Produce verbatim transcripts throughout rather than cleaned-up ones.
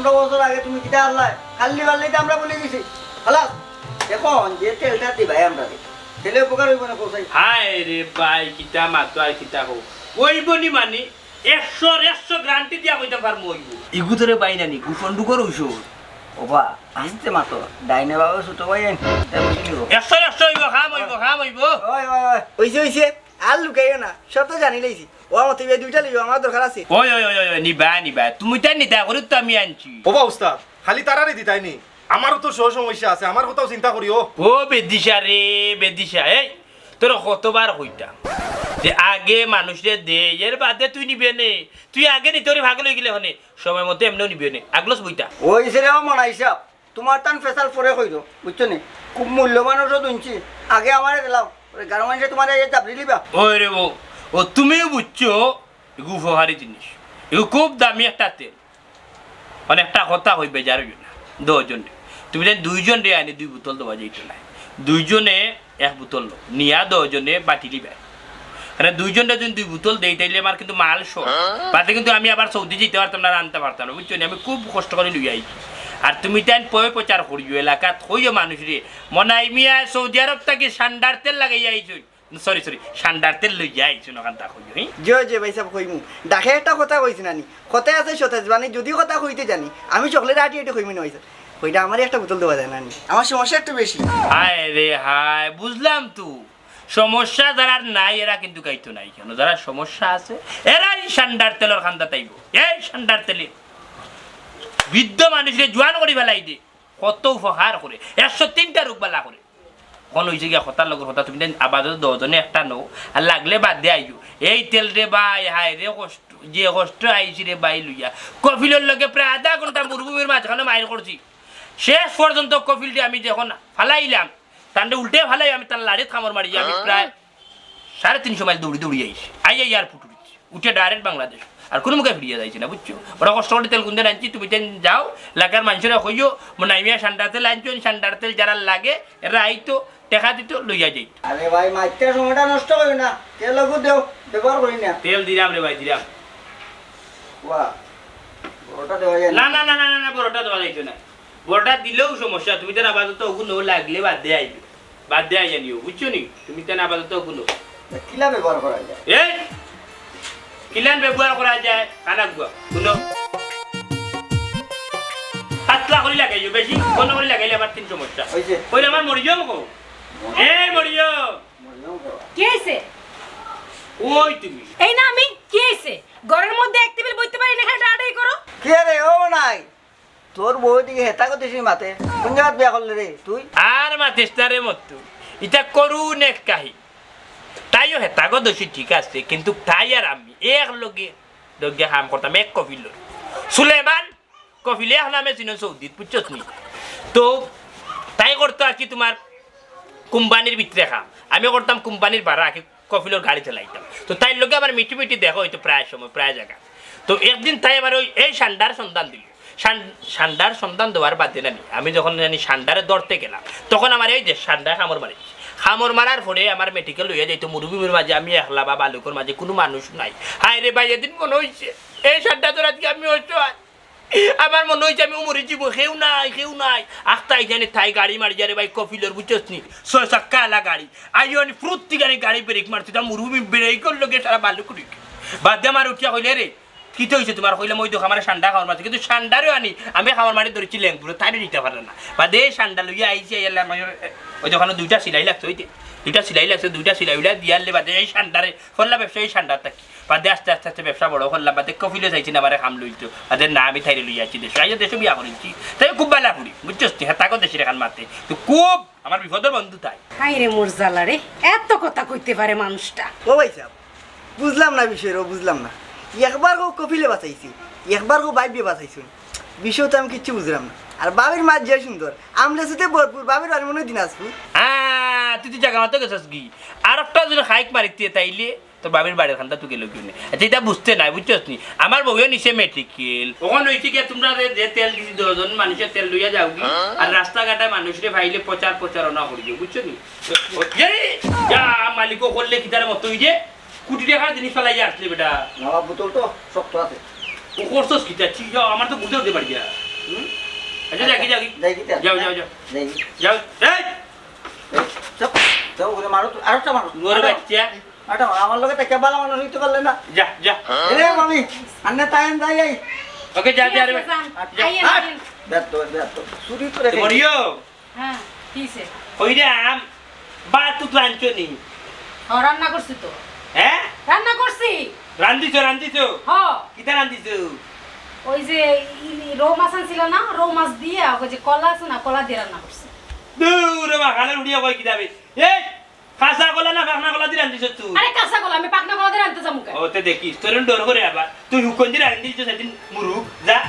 পনেরো বছর আগে তুমি কিতা আনলায়? খালি বাল্লিতে আমরা বলে গেছি। খালাস, এখন যে তেলটা দিবায় আমরা, তেলে উপকার হইব না কোথায়? হায় রে ভাই, কিতা মাতো আর কিতা কও। অইব নি মানি, একশো, একশো গ্যারান্টি দিয়া কইতাম পারমু অইব। ইগু তোরে ভাই নানি, গুফন ডুকর অইছো। ওবা, আস্তে মাতো, ডাইনে বাবা ছোট ভাই আইন, এটা বুঝি নিব। একশো, একশো অইব, কাম অইব, কাম অইব। ওই, ওই, ওই, অইছে, অইছে, আর লুকাইও না, সব তো জানি লইছি। ও আমার তুই দুইটা লইও, আমার দরকার আছে। ওই, ওই, ওই, ওই, ওই, নিবা, নিবা, তুমি তাই নিতা করি তো আমি আনছি। ওবা উস্তাদ, খালি তারারে দিতাই নি, আমারও তো সহ সমস্যা আছে, আমার কথাও চিন্তা করিও। ও বেদিশা রে, বেদিশা, এই তোর কতবার কইতাম যে আগে মানুষরে দে, এর বাদে তুই নিবে নে। তুই আগে নিতে পারি ভাগ লই গেলে হনে, সময় মতো এমনেও নিবে নে। আগলস বইতা। ওই সে রে, ও মনাই সাহেব, তোমার তান ফেসাল পরে কইরো, বুঝছো নি? খুব মূল্যবান ওষুধ উনছি, আগে আমারে দিলাও, ওরে গারো মানুষে তোমার এই চাপড়ি লিবা। ওই রে বউ, ও তুমিও বুঝছো, এগু উপকারী জিনিস, এগু খুব দামি একটা তেল। মানে একটা কথা কই, বেজার অইও না। দশ জন রে। তুমি যেন দুইজন রে আনি দুই বোতল দেওয়া যাইতো না। দুইজনে এক বোতল লও। নিয়া দশ জনে বাটি লিবায়। মানে দুইজন রে যদি দুই বোতল দেই, তাইলে আমার কিন্তু মাল শর্ট। বাদে কিন্তু আমি আবার সৌদি যাইতে পারতাম না, রানতে পারতাম না, বুঝছো নি? আমি খুব কষ্ট করি লইয়া আইছি। আর তুমি তাইন পয় প্রচার করিও, এলাকাত কইও মানুষরে, মনাই মিয়া সৌদি আরব থাকি সান্ডার তেল লাগাইয়া আইছইন। সরি, সরি, সান্ডার তেল লইয়া আইছইন, ওখান তা কইও, হি? জি, জি, ভাই সাহেব, কইমু। ডাকে একটা কথা কইছি নানি, কথায় আছে সতেজ বাণী, যদি কথা কইতে জানি, আমি চকলেট আটি আটি কইমি না, ভাই সাহেব। কইটা আমারে একটা বোতল দেওয়া যায় নানি, আমার সমস্যা একটু বেশি। হায় রে হায়, বুঝলাম তো। সমস্যা যারার নাই, এরা কিন্তু গাইতো নাই কেন? যারা সমস্যা আছে, এরাই সান্ডার তেলর কান্দাত আইবো। এই সান্ডার তেলে বৃদ্ধ মানুষরে জোয়ান করি ফেলাই দে, কত উপকার করে, একশো তিনটা রোগ বালা করে। কোন অইছে গিয়া কথার লগর কথা, তুমি তাইন আপাতত দশ জনে একটা নও, আর লাগলে বাদে আইও। এই তেল রে ভাই, হায় রে কষ্ট, যে কষ্ট আইছি রে ভাই লইয়া। কফিলর লগে প্রায় আধা ঘন্টা মরুভূমির মাঝখানো মাইর করছি। শেষ পর্যন্ত কফিলরে আমি যখন ফালাইলাম, তানরে উল্টে ফালাই আমি তান লাড়িত কামড় মারি, আমি প্রায় সাড়ে তিনশো মাইল দৌড়ি দৌড়ি আইছি। আই আই এয়ারপোর্ট উঠছি, উঠে direct বাংলাদেশ। আর কোনো মুখে ফিরিয়া যাইছি না, বুঝছো? বড় কষ্ট করি তেল কুন্দে আনছি, তুমি তাইন যাও, এলাকার মানুষরে কইও, মনাই মিয়া সান্ডার তেল আনছইন, সান্ডার তেল যারার লাগে, এরা আইতো, টেকা দিতো, লইয়া যাইতো। আরে ভাই, মাইতে সময়টা নষ্ট করিও না, তেল ওগু দেও, ব্যবহার করি না। তেল দিলাম রে ভাই, দিলাম। ওয়া, বড়টা দেওয়া যায় না। না, না, না, না, না, বড়টা দেওয়া যাইতো না। বড়টা দিলেও সমস্যা, তুমি তাইন আপাতত ওগু নও, লাগলে বাদে আইবে। বাদে আইয়া নিও, বুঝছো নি? তুমি তাইন আপাতত ওগু নও। তা কিলা ব্যবহার করা যায়? এই! কিলান ব্যবহার করা যায়, কানাগুয়া, শুনো। পাতলা করি লাগাইও, বেশি ঘন করি লাগাইলে আবার তিন সমস্যা। ওই যে। কইলে আমার মরিয়ম কো? এই মরিয়ম! মরিয়ম কো? কি হইছে? ওই তুমি। এই না আমি, কি হইছে? ঘরের মধ্যে এক টেবিল বইতে পারি না, খালি টাটাই করো। কে রে, ও নাই? তোর বউ দিকে হেতা করতে সেই মাতে। কোন জায়গাত বিয়া করলে রে তুই? আর মাতিস না রে মত্তু। ইটা করুণ এক কাহিনী। তাইও হেতা গো দোষী ঠিক আছে, কিন্তু তাই আর আমি এক লগে দগ্গে কাম করতাম, এক কফিলর। সুলেমান কফিলে এখন আমি চিনো সৌদিত, বুঝছস নি? তো তাই করতো আর কি তোমার কোম্পানির ভিতরে কাম, আমি করতাম কোম্পানির ভাড়া, কি কফিলর গাড়ি চালাইতাম। তো তাইর লগে আমার মিটি মিটি দেখা হইতো প্রায় সময়, প্রায় জায়গা। তো একদিন তাই আমার ওই এই সান্ডার সন্ধান দিল। সান-, সান্ডার সন্ধান দেওয়ার বাদে নানি, আমি যখন জানি সান্ডারে ধরতে গেলাম, তখন আমার এই যে সান্ডায় কামড় মারে। কামড় মারার পরে আমার মেডিকেল লইয়া যাইতো মরুভূমির মাঝে, আমি একলা বা বালুকর মাঝে কোনো মানুষ নাই। হায় রে ভাই, এদিন মনে হইছে এই সান্ডা ধরাত কি আমি অসহায়। আমার মনে হইছে আমি উমরে জীবন কেউ নাই, কেউ নাই। আখতা এখানে তাই গাড়ি মারি যারে ভাই কফিলর, বুঝছস নি? ছয় চাক্কা আলা গাড়ি। আইও আনি ফুরুত্তি গাড়ি, গাড়ি ব্রেক মারছে, তা মরুভূমি ব্রেকর লগে সারা বালুক উঠি। বাদে আমার উঠিয়া কইলে, "রে, কিতা হইছে তোমার?" কইলাম, "ওই দেখো, আমার সান্ডা কামড় মারছে।" কিন্তু সান্ডারে আনি, আমি কামড় মারি ধরেছি লেংপুরে, তাইরে নিতে পারে না। বাদে এই সান্ডা লইয়া আইছি, আইয়ালে আমার ওই দোকানে দুইটা সিলাই লাগছে, ওই যে দুইটা সিলাই লাগছে, দুইটা সিলাই উলাই দিয়ারলে বাদে এই সান্ডারে ফল্লা ব্যবসা, এই সান্ডার থাকি। বাদে আস্তে আস্তে আস্তে ব্যবসা বড় করলাম, বাদে কফিলে চাইছি না, আমারে কাম লইতো। বাদে না, আমি তাইরে লইয়া আইছি দেশো, আইয়া দেশো বিয়া করেছি। তাই খুব ভালা করি, বুঝছস? হেতাকো দেশি রেখান মাতে, তো খুব আমার বিপদর বন্ধু তাই। হায় রে মোর জ্বালা রে, এত কথা কইতে পারে মানুষটা। ও ভাই সাহেব, বুঝলাম না বিষয় রে, বুঝলাম না। একবার কও কফিলে বাঁচাইছি, একবার কও বাইবে বাঁচাইছুন। বিষয় তো আমি কিচ্ছু বুঝলাম না। আর বাবির মাত যে সুন্দর, আমলেসুতে ভরপুর, বাবির বাড়ি মনে হয় দিনাজপুর। আহ, তুই তো জাগা মতো গেছস কি? আর একটা যদি হাইক মারিতে তাইলে তোর বাবির বাড়ির খান্তা তুই গেল কি নে? আচ্ছা, এটা বুঝতে নাই, বুঝছস নি? আমার বউয়ে নিছে মেডিকেল। ওখানে হইছে কি, তোমরা যে, যে তেল দিছি, দশ জন মানুষের তেল লইয়া যাও কি? আর রাস্তাঘাটে মানুষরে পাইলে প্রচার প্রচারণা করিও, বুঝছো নি? এই, যা, মালিকও করলে কি তার মতো হইছে? কোটি টাকার জিনিস ফালাইয়া আসলে বেটা। বাবা, বোতল তো শক্ত আছে। ও করছস কি? তা ঠিক আছে, আমার তো বুঝে উঠতে পারি না। আচ্ছা, যাও, যাও, যাও। যাই কি, যাও। যাও, যাও, যাও। যাই কি? যাও। এই! এই, যাও, যাও, ওরে মারো তো, আরো একটা মারো। ওরে বাচ্চা। আচ্ছা, আমার লগে তো কেবল আমার হইতে পারলে না। যা, যা। এরে মামি, আন্নে তাই আন যাই, এই। ওকে, যা, ঠিক যা, আছে, রে। যান। আচ্ছা, আইয়েন, আট। আইয়েন। বেয়াদব, বেয়াদব। চুরি করে তো খাই। মরিও। হ্যাঁ, কিসে? কইরাম, বা তুই তো আনছো নি? হ, রান্না করছি তো। হ্যাঁ? রান্না করছি। রান্ধিছো, রান্ধিছো? হ। কিতা রান্ধিছো? ওই যে ই-, ই-, রৌ মাছ আনছিল না, রৌ মাছ দিয়া ওই যে কলা আছে না, কলা দিয়ে রান্না করছি। দূর রে বা, খালে উড়িয়া কয় কিতা বে? এই, কাঁচা কলা না পাকনা কলা দি রান্ধিছ তুই? আরে কাঁচা কলা, আমি পাকনা কলা দি রানতে যামু কেনে? ও, তে দেখিস, তোর ডর করে আবার। তুই হুকন দি রান্ধিছ সেদিন মুরুগ, যা।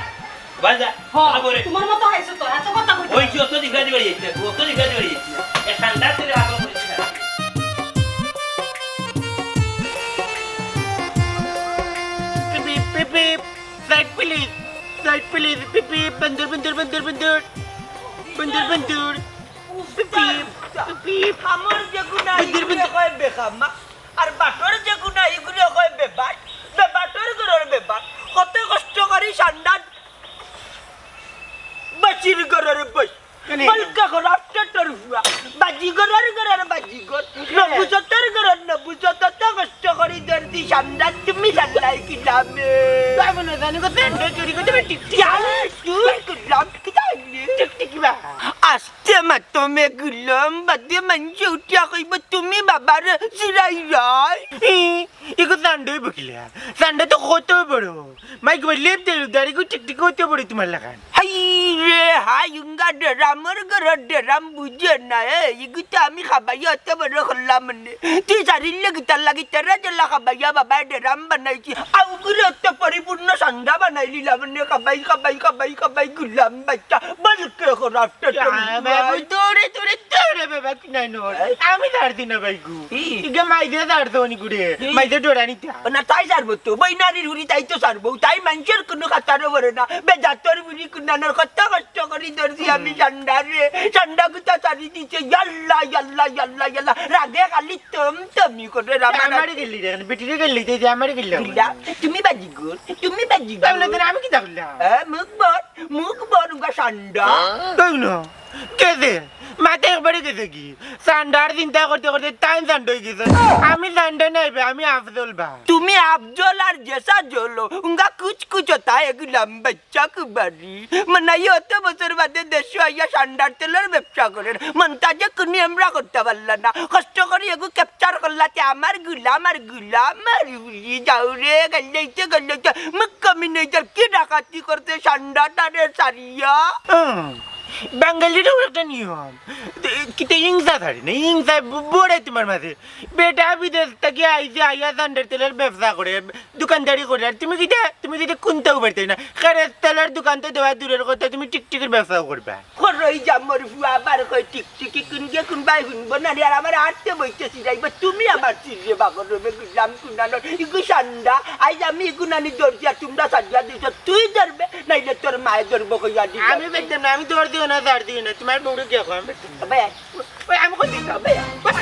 বা যা। হ, যা করে। তোমার মতো হয়েছে তো, এত কথা কইতে ওই যে অত দিঘা দিবাড়ি যাইছ না, তুই অত দিঘা দিবাড়ি যাইছ না। এ ঠান্ডা তুই আগে করিস না। Beep, beep, beep, beep. Side please, side please. Beep, beep. বন্দর, বন্দর, বন্দর, বন্দর। বন্দর, বন্দর। উফ, পিপ, পিপ। আমার যে গুণা, বিদ্যুর ইগুরে বিদ্যুর। কয় বেখামা। আর বাটর যে গুণা, ইগুরে কয় বেবাট। বেবাটর ঘরর বেবাট। কত কষ্ট করি সান্দাত। বাচির ঘরর বই। কেনে? বলকে ঘরর টেটর হুয়া। বাজি ঘরর ঘরর বাজি ঘর। কেনে? নবুজতর ঘরর নবুজত। কত কষ্ট করি দর্জি সান্দাত। তুমি সান্দাই কি নামে? বাবু না জানি কত এন্ডো চুরি করতে টিকটিক। ইয়ার, তুই করলাম কি জানি? টিকটিকি বা। আস্তে মাতো মে গুলাম, বাদে মানষে উঠিয়া কইব, "তুমি বাবারে জিরাইরায়।" ই, ইগু সান্ডই বকিলা। সান্ডা তো কত বড়। মাইক বললে দেরু দাড়ি গু টিকটিক কত বড় তোমার লাখান। হাই রে, হাই উঙ্গা ডেরামর ঘরর ডেরাম বুঝে না, এ, ইগু তো আমি খাবাইয়া অত বড় করলাম নে। তুই জানিলে কিতার লাগি তেরা জেলা খাবাইয়া বাবায় ডেরাম বানাইছি। আউগুরে অত পরিপূর্ণ সান্ডা বানাইলিলাম নে, খাবাই, খাবাই, খাবাই, খাবাই গুলাম বাচ্চা। বলকে খরাফ টেটর আ, বাবু, তোরে, তোরে, তোরে বাবা কিনাই নর। এই? আমি ছাড়ছি না ভাইগু। কি? ইগে মাইজে ছাড়তো নি গুড়ে। কি? মাইজে ডরানিতা। না, তাই ছাড়বো তো। বইনারির হুড়ি তাই তো ছাড়বো। তাই মানষর কুনু খাতারও পড়ে না। বেজাতর বুড়ি কুনানোর কত কষ্ট করি ধরছি আমি হুম। সান্ডারে। সান্ডা কুতা ছাড়ি দিছে। ইয়াল্লা, ইয়াল্লা, ইয়াল্লা, ইয়াল্লা। রাগে খালি তম তমি করে রামারা। আমারে গেলি রে, বেটিরে গেলি, যে, যে আমারে গেলি। গিল্লা, তুমি বাজি গো, তুমি বাজি গো। তাহলে তো আমি কিতা করলাম? হ্যাঁ, মুখ বর, মুখ বর, উগা সান্ডা। তাই না? কে দে? মাথা একবারে গেছে কি? সান্ডার চিন্তা করতে করতে তাই সান্ডা হয়ে গেছে। আমি সান্ডা নাই বে, আমি আফজল বা। তুমি আফজল আর জেসা জলো, উঙ্গা কুচ কুচ হতা এগুলাম বাচ্চা কুবারি। মনাই অত বছর বাদে দেশো আইয়া সান্ডার তেলর ব্যবসা করের। মনটা যে কুনি আমরা করতে পারলা না। কষ্ট করি এগু capture করলা তে আমার গুলাম আর গুলাম আর উলি যাও রে, গেলেইতে গেলেইতে মুখ কমি নেই তোর কি ডাকাতি করতে সান্ডাটা রে সারিয়া। হুম, বাঙালিরও একটা নিয়ম। কিতা হিংসা ছাড়ি না, হিংসা ব-, বড়ে তোমার মাঝে। বেটা বিদেশ থাকি আইছে, আইয়া সান্ডার তেলর ব্যবসা করে, দোকানদারি করে। আর তুমি কিতা, তুমি কিতা কুনতাও পারতায় না। খেরের তেলর দোকান তো দেওয়া দূরের কথা, তুমি টিকটিকির ব্যবসাও করবা। খরই যা মোর ফুয়া আবার কয় টিকটিকি কুন গিয়ে কুন বাই হুনবো না রে। আর আমার আটতে বইতে সিরাইবো, তুমি আমার সিরে বাগর রবে গুলাম কুনানোর। ইগু সান্ডা, আইজ আমি ইগু নানি দরজিয়া, তোমরা সাজিয়া দিছ, তুই ধরবে, নাইলে তোর মায়ে ধরবো কইয়া দিবা। আমি বেচতাম না, আমি দর দিও না, দর দিও না, তোমার বউরে গিয়া কও, আমি বেচতাম না। ভাই, ওই আমি কই দিতাম, ভাই, ভাই,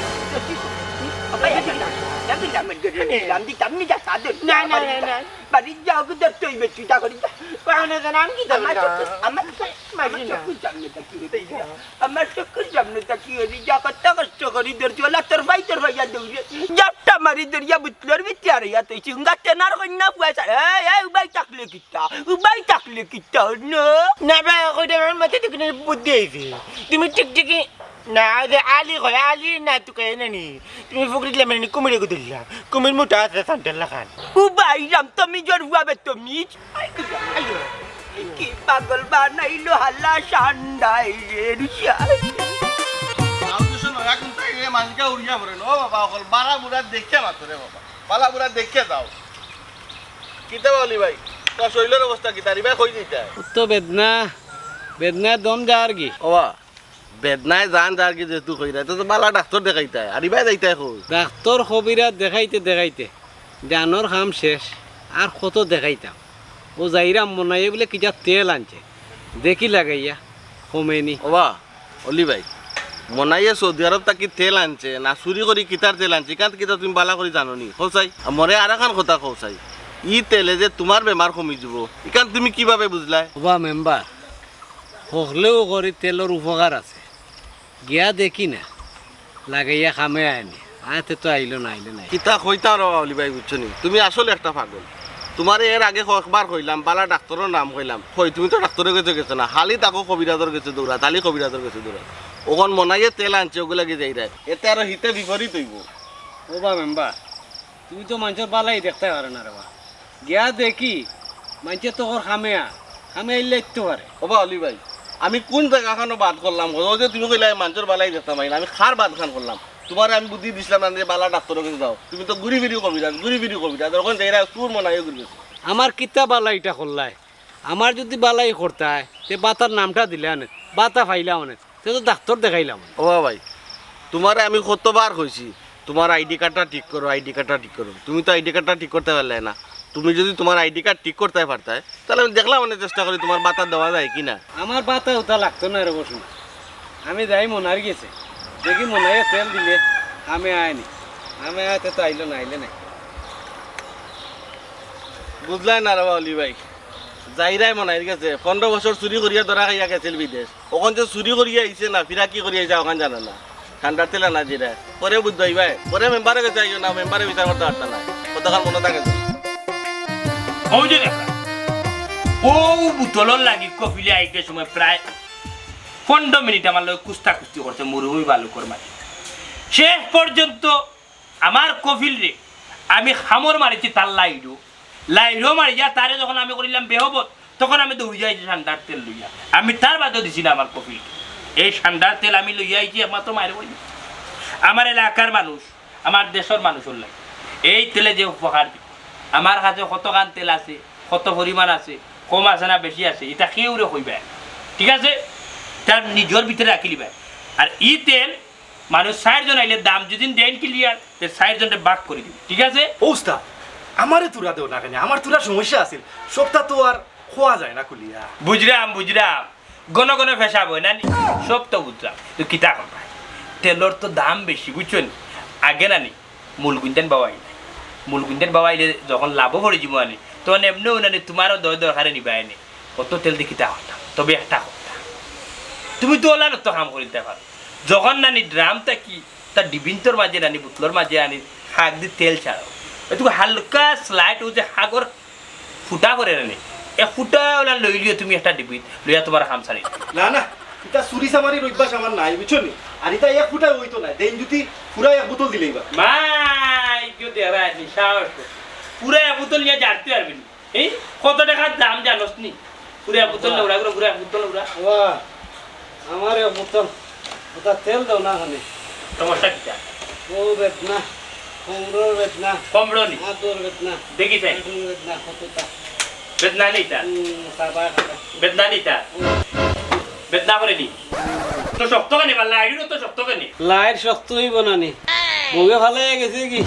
ভাই, দিতাম, দিতাম, দিতাম, দিতাম, দিতাম, দিতাম, নি যা, তা দে। না, না, না, না। বাড়ি যাও, কি দর তুই বেচি, তা করি যা। ওই আমি না জানি, আমি কি জানি আমার না। চোখে, আমার চোখে, আমার মাঝে না। চোখের সামনে তাকিয়ে হরি যা। আমার চোখের সামনে তাকিয়ে হরি যা, কত কষ্ট করি দর চলা, তোর ভাই, তোর ভাইয়া দৌড়ে। জাপটা মারি দরিয়া বুতলর ভিতরে আর ইয়া তুই চিঙ্গা তেনার কন্যা পুয়া চা-, এই, এই, উবাই থাকলে কিতা? উবাই থাকলে কিতা? না। না ভাই, কইটা আমার মাথাত কুনু বুদ্ধি আইছে। তুমি টিকটিকি না, যে আলি কয়, আলি না, তুই কয় না নি। তুমি ফুকরিত লামে নি, কুমিরে গুদুল্লা। কুমির মোটা আছে, সান্টার লাখান। উবাই রাম, তুমি জোর হুয়াবে তুমি। আই, আই, আই, কি পাগল বানাইলো হালা সান্ডাই রে রুশা। তাও কিছু নয়া কুন্তা এ মানকা উড়িয়া পড়ে। ও বাবা, অকল বালা বুড়া দেখে মাতো রে বাবা। বালা বুড়া দেখে যাও। কিতা বলি ভাই? তোর শরীরের অবস্থা কিতা? রিবা কই দিতা? তো বেদনা, বেদনা দম যার কি? ওবা, বেদনায় জান যার কি যেহেতু কইরা, তো, তো বালা ডাক্তর দেখাইতায়। আর ইবায় যাইতায় কই? ডাক্তর কবিরাজ দেখাইতে দেখাইতে জানর কাম শেষ, আর কত দেখাইতাম। ও যাইরাম মনাইয়ে বুলে কিতা তেল আনছে, দেখি লাগাইয়া, কমেনি। ওবা, অলি ভাই, মনাইয়ে সৌদি আরব থাকি তেল আনছে, না চুরি করি কিতার তেল আনছে, ইখান কিতা তুমি বালা করি জানো নি? কও চাই, আর মরে আর এখান কথা কও চাই, ই তেলে যে তোমার বেমার কমি যিবো, ইখান তুমি কিভাবে বুঝলায়? ওবা মেম্বার, হকলেও করি তেলর উপকার আছে। গিয়া দেখি না, লাগাইয়া কামে আয়নি। আয় তে তো আইলো না, আইলে নাই। কিতা কইতাম রে বাউলি ভাই, বুঝছো নি? তুমি আসলে একটা পাগল। তুমারে এর আগে কয়েকবার কইলাম, বালা ডাক্তরর নাম কইলাম। কই, তুমি তো ডাক্তরর গেছে গেছো না, খালি তাকো কবিরাজর গেছে দৌড়াত, খালি কবিরাজর গেছে দৌড়াত। অখন মনাইয়ে তেল আনছে, ওগুলা কি যাইরায়। এতে আরো হিতে বিপরীত অইবো। ও বা মেম্বার, তুমি তো মানষর বালাই দেখতায় পারো না রে বা। গিয়া দেখি, মানষে তো কর কামে আয়, কামে আইলে তো পারে। ও বাউলি ভাই, আমি কুন জাগাখানো বাদ করলাম? ও যে তুমি কইলায় মানষর বালাই দেখতাম পারি না, আমি কার বাদখান করলাম? তুমারে আমি বুদ্ধি দিছলাম না যে বালা ডাক্তরর গেছে যাও। তুমি তো ঘুরি ফিরি কবিরাজ, ঘুরি ফিরি কবিরাজ। অখন যাইরায় চুর মনাইয়ে ঘুরি গেছে। আমার কিতা বালাইটা করলায়? আমার যুদি বালাই করতায়, তে বাতার নামটা দিলায় অনে, বাতা পাইলাম অনে। তে তো ডাক্তর দেখাইলাম। ও বা ভাই, তুমারে আমি কতবার কইছি, তুমার আইডি কার্ডটা ঠিক করো, আইডি কার্ডটা ঠিক করো। তুমি তো আইডি কার্ডটা ঠিক করতায় পারলায় না। তুমি যুদি তুমার আইডি কার্ড ঠিক করতায় পারতায়, তাইলে আমি দেখলাম অনে চেষ্টা করি তুমার বাতা দেওয়া যায় কি না। আমার বাতা উতা লাগতো না রে বা সোনা। আমি যাই মনার গেছে, দেখি মনাইয়ে তেল দিলে কামে আয়নি। কামে আয় তে তো আইলো না, আইলে নাই। বুঝলায় না রে বাউলি ভাই, যাইরায় মনাইর গেছে, পনরো বছর চুরি করিয়া ধরা খাইয়া গেছিল বিদেশ। অখন যে চুরি করিয়া আইছে না, ফিরাকি করিয়া আইছে, অখান জানে না। ঠান্ডার তেল আনা দিরা। পরে বুঝবায় ভাই, পরে মেম্বারর গেছে আইও না, মেম্বারে বিচার করতা পারতা না। কতখান মনো থাকে তো। অউ যে দেখা, অউ বুতলর লাগি কফিলে আইতে সময় প্রায় পনরো মিনিট আমার লগে কুস্তাকুস্তি করছে মরুভূমি বালুকর মাঝে। শেষ পর্যন্ত আমার কফিলরে আমি কামড় মারিছি তার লাইরো, লাইরো মারিয়া তারে যখন আমি করিলাম বেহবত, তখন আমি দৌড়িয়া আইছি ঠান্ডার তেল লইয়া। আমি তার বাদেও দিছি না আমার কফিল। এই ঠান্ডার তেল আমি লইয়া আইছি একমাত্র মায়ের বই, আমার এলাকার মানুষ, আমার দেশর মানুষর লাগি। এই তেলে যে উপকার দিব, আমার কাছে কতখান তেল আছে, কত পরিমাণ আছে, কম আছে না বেশি আছে, ইটা কেউরে কইবায় না, ঠিক আছে? তার নিজর ভিতরে রাখিলিবায়। আর ই তেল মানুষ চাইরজন আইলে দাম যুদি দেইন clear, তে চাইরজনরে ভাগ করি দিবো, ঠিক আছে? ও উস্তাদ, আমারে থুড়া দেও না কেনে? আমার থুড়া সমস্যা আছিল, সবটা তো আর কওয়া যায় না খুলিয়া। বুঝরাম, বুঝরাম, ঘন ঘন পেশাব অয় না নি, সব তো বুঝরাম। তো কিতা করবায়, তেলর তো দাম বেশি, বুঝছো নি? আগে না নি, মূল গুইন্দান বাওয়াইলে, মূল গুইন্দান বাওয়াইলে যখন লাভও পড়ি যিবো আনি, তখন এমনেও না নি, তুমারও দয় দরকারে নিবায় নি। অত তেল দি কিতা করতাম? তবে একটা কথা, তুমি তো অলার তো কাম করিতে পারো। যখন না নি ড্রাম থাকি তার ডিবিন্তর মাঝে না নি বুতলর মাঝে আনি হাগ দি তেল ছাড়ো, এটুকু হালকা slight অউ যে হাগর ফুটা করে না নি, এক ফুটা অলা লইলিও তুমি একটা ডিবিত লইয়া তুমার কাম ছাড়ি। না, না, ইটা চুরি চামারির অভ্যাস আমার নাই, বুঝছো নি? আর ইটা এক ফুটা অইতো নায়, দেইন যুদি পুরা এক বুতল দিলাইবা। মাই, কেউ দেরায় নি, সাহস কর। পুরা এক বুতল নিয়া জারতে পারবি নি। এই, কত টেকার দাম জানোস নি? পুরা এক বুতল না উড়া, পুরা এক বুতল না উড়া। বাবা, আমার এক বুতল, ওটা তেল দেও না খালি। সমস্যা কিতা? ও বেদনা, কোমরর বেদনা। কোমরর নি? আতর বেদনা। দেখি চাই। পেটর বেদনা, কতটা। বেদনা নেই তার? হুম, সাবা খাটা। বেদনা নেই তার? হুম। বেদনা করে নি? তো শক্ত কেনে বা লাইরও তো শক্ত কেনে? লাইর শক্ত অইবো না নি? বউয়ে ফালাইয়া গেছে কি?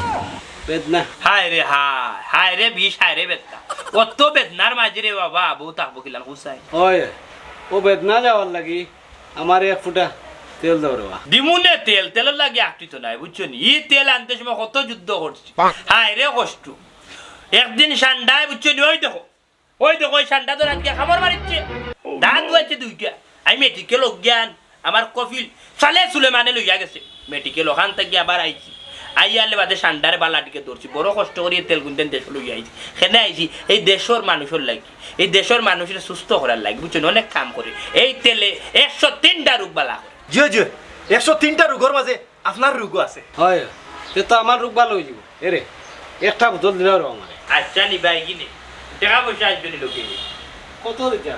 বেদনা। হায় রে হায়, হায় রে বিষ, হায় রে বেদনা। অত বেদনার মাঝে রে বাবা, বউ থাকবো কিলান হুসাইন? ওই, ও বেদনা যাওয়ার লাগি আমার এক ফুটা তেল দেও রে বা। দিমুনে তেল, তেলর লাগি আকৃত নাই, বুঝছো নি? ই তেল আনতে সময় কত যুদ্ধ করছি। হায় রে কষ্ট। একদিন ঠান্ডায়, বুঝছো নি? ওই দেখো, ওই দেখো, ওই ঠান্ডা তো রাত গিয়া কামড় মারিচ্ছে। দাঁত ধুয়াইছে দুইটা। আমি মেডিকেল অজ্ঞান, আমার কফিল সালে সুলেমানে লইয়া গেছে। মেডিকেল ওখান থাকি আবার আইছি। আইয়ালে বাদে ঠান্ডার বালাটিকে ধরছি। বড় কষ্ট করি এই তেল গুনতেন দেশো লইয়া আইছি। কেনে আইছি? এই দেশর মানুষর লাগি। এই দেশর মানুষরে সুস্থ করার লাগি, বুঝছো নি? অনেক কাম করে। এই তেলে একশো তিনটা রোগ বালা করে। জি, জি, একশো তিনটা রোগর মাঝে আপনার রোগও আছে। হয়, তে তো আমার রোগ ভালা অইযিবো। এরে, একটা বোতল দিলাও রে আমারে। আচ্ছা, নিবায় কিনে। টেকা পয়সা আনছো নি লগে? কত দিতা?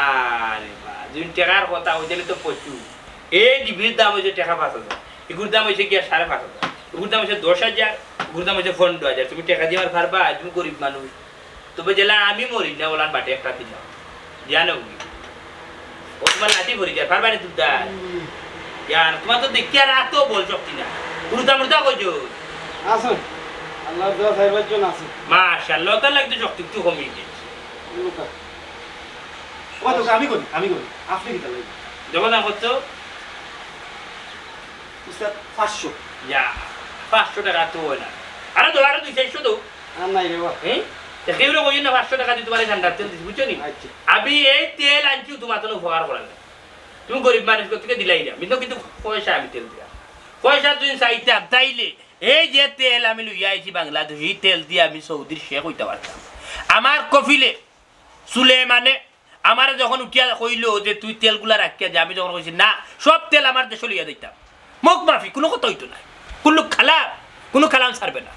আরে বা, দুই টেকার কথা অইলে তো প্রচুর। এই ডিবির দাম অইছে টেকা পাঁচ হাজার, ইগুর দাম অইছে গিয়া সাড়ে পাঁচ হাজার, ইগুর দাম অইছে দশ হাজার, ইগুর দাম অইছে পনেরো হাজার। তুমি টেকা দিবার পারবা? তুমি গরিব মানুষ। তবে যেলা আমি মরি না, ওলান বাটে একটা দিলাম। দিয়া না উনি। ও তোমার লাঠি ভরি যায়, পারবা নি তুলতা? হুম। ইয়ার, তোমার তো দেখি আর এত বল শক্তি না। মুর্দা মুর্দা কইছো? আছে। আল্লাহর দোয়া চাইবার জন্য আছে। মাশাআল্লাহ, তার লাগি তো শক্তি একটু কমে গেছে। মুর্দা। ও তো আমি করি, আমি করি। আপনি কিতা লাগি? দেখো না কত? উস্তাদ, পাঁচশো। ইয়া, পাঁচশো টেকা তো অয় না। আরো দেও, আরো দুই চাইরশো দেও। আর নাই রে বা। হ্যাঁ? তে কেউরে কইও না, পাঁচশো টেকা দি তোমারে ঠান্ডার তেল দিছি, বুঝছো নি? আচ্ছা। আমি এই তেল আনছি তোমার জন্য উপকার করার লাগি। তুমি গরিব মানুষ, গতিকে দিলাইরাম। কিন্তু, কিন্তু পয়সা আমি তেল দিয়া। পয়সা যদি চাইতাম, তাইলে এই যে তেল আমি লইয়া আইছি বাংলাদেশ, এই তেল দিয়া আমি সৌদির শেখ অইতা পারতাম। আমার কফিলে সুলেমানে আমারে যখন উঠিয়া কইলো যে, "তুই তেলগুলা রাখিয়া যা", আমি যখন কইছি, "না, সব তেল আমার দেশো লইয়া যাইতাম, মুখ মাফি, কুনু কথা অইতো নায়, কুল্লু কালাম, কুনু কালাম ছাড়বে না।"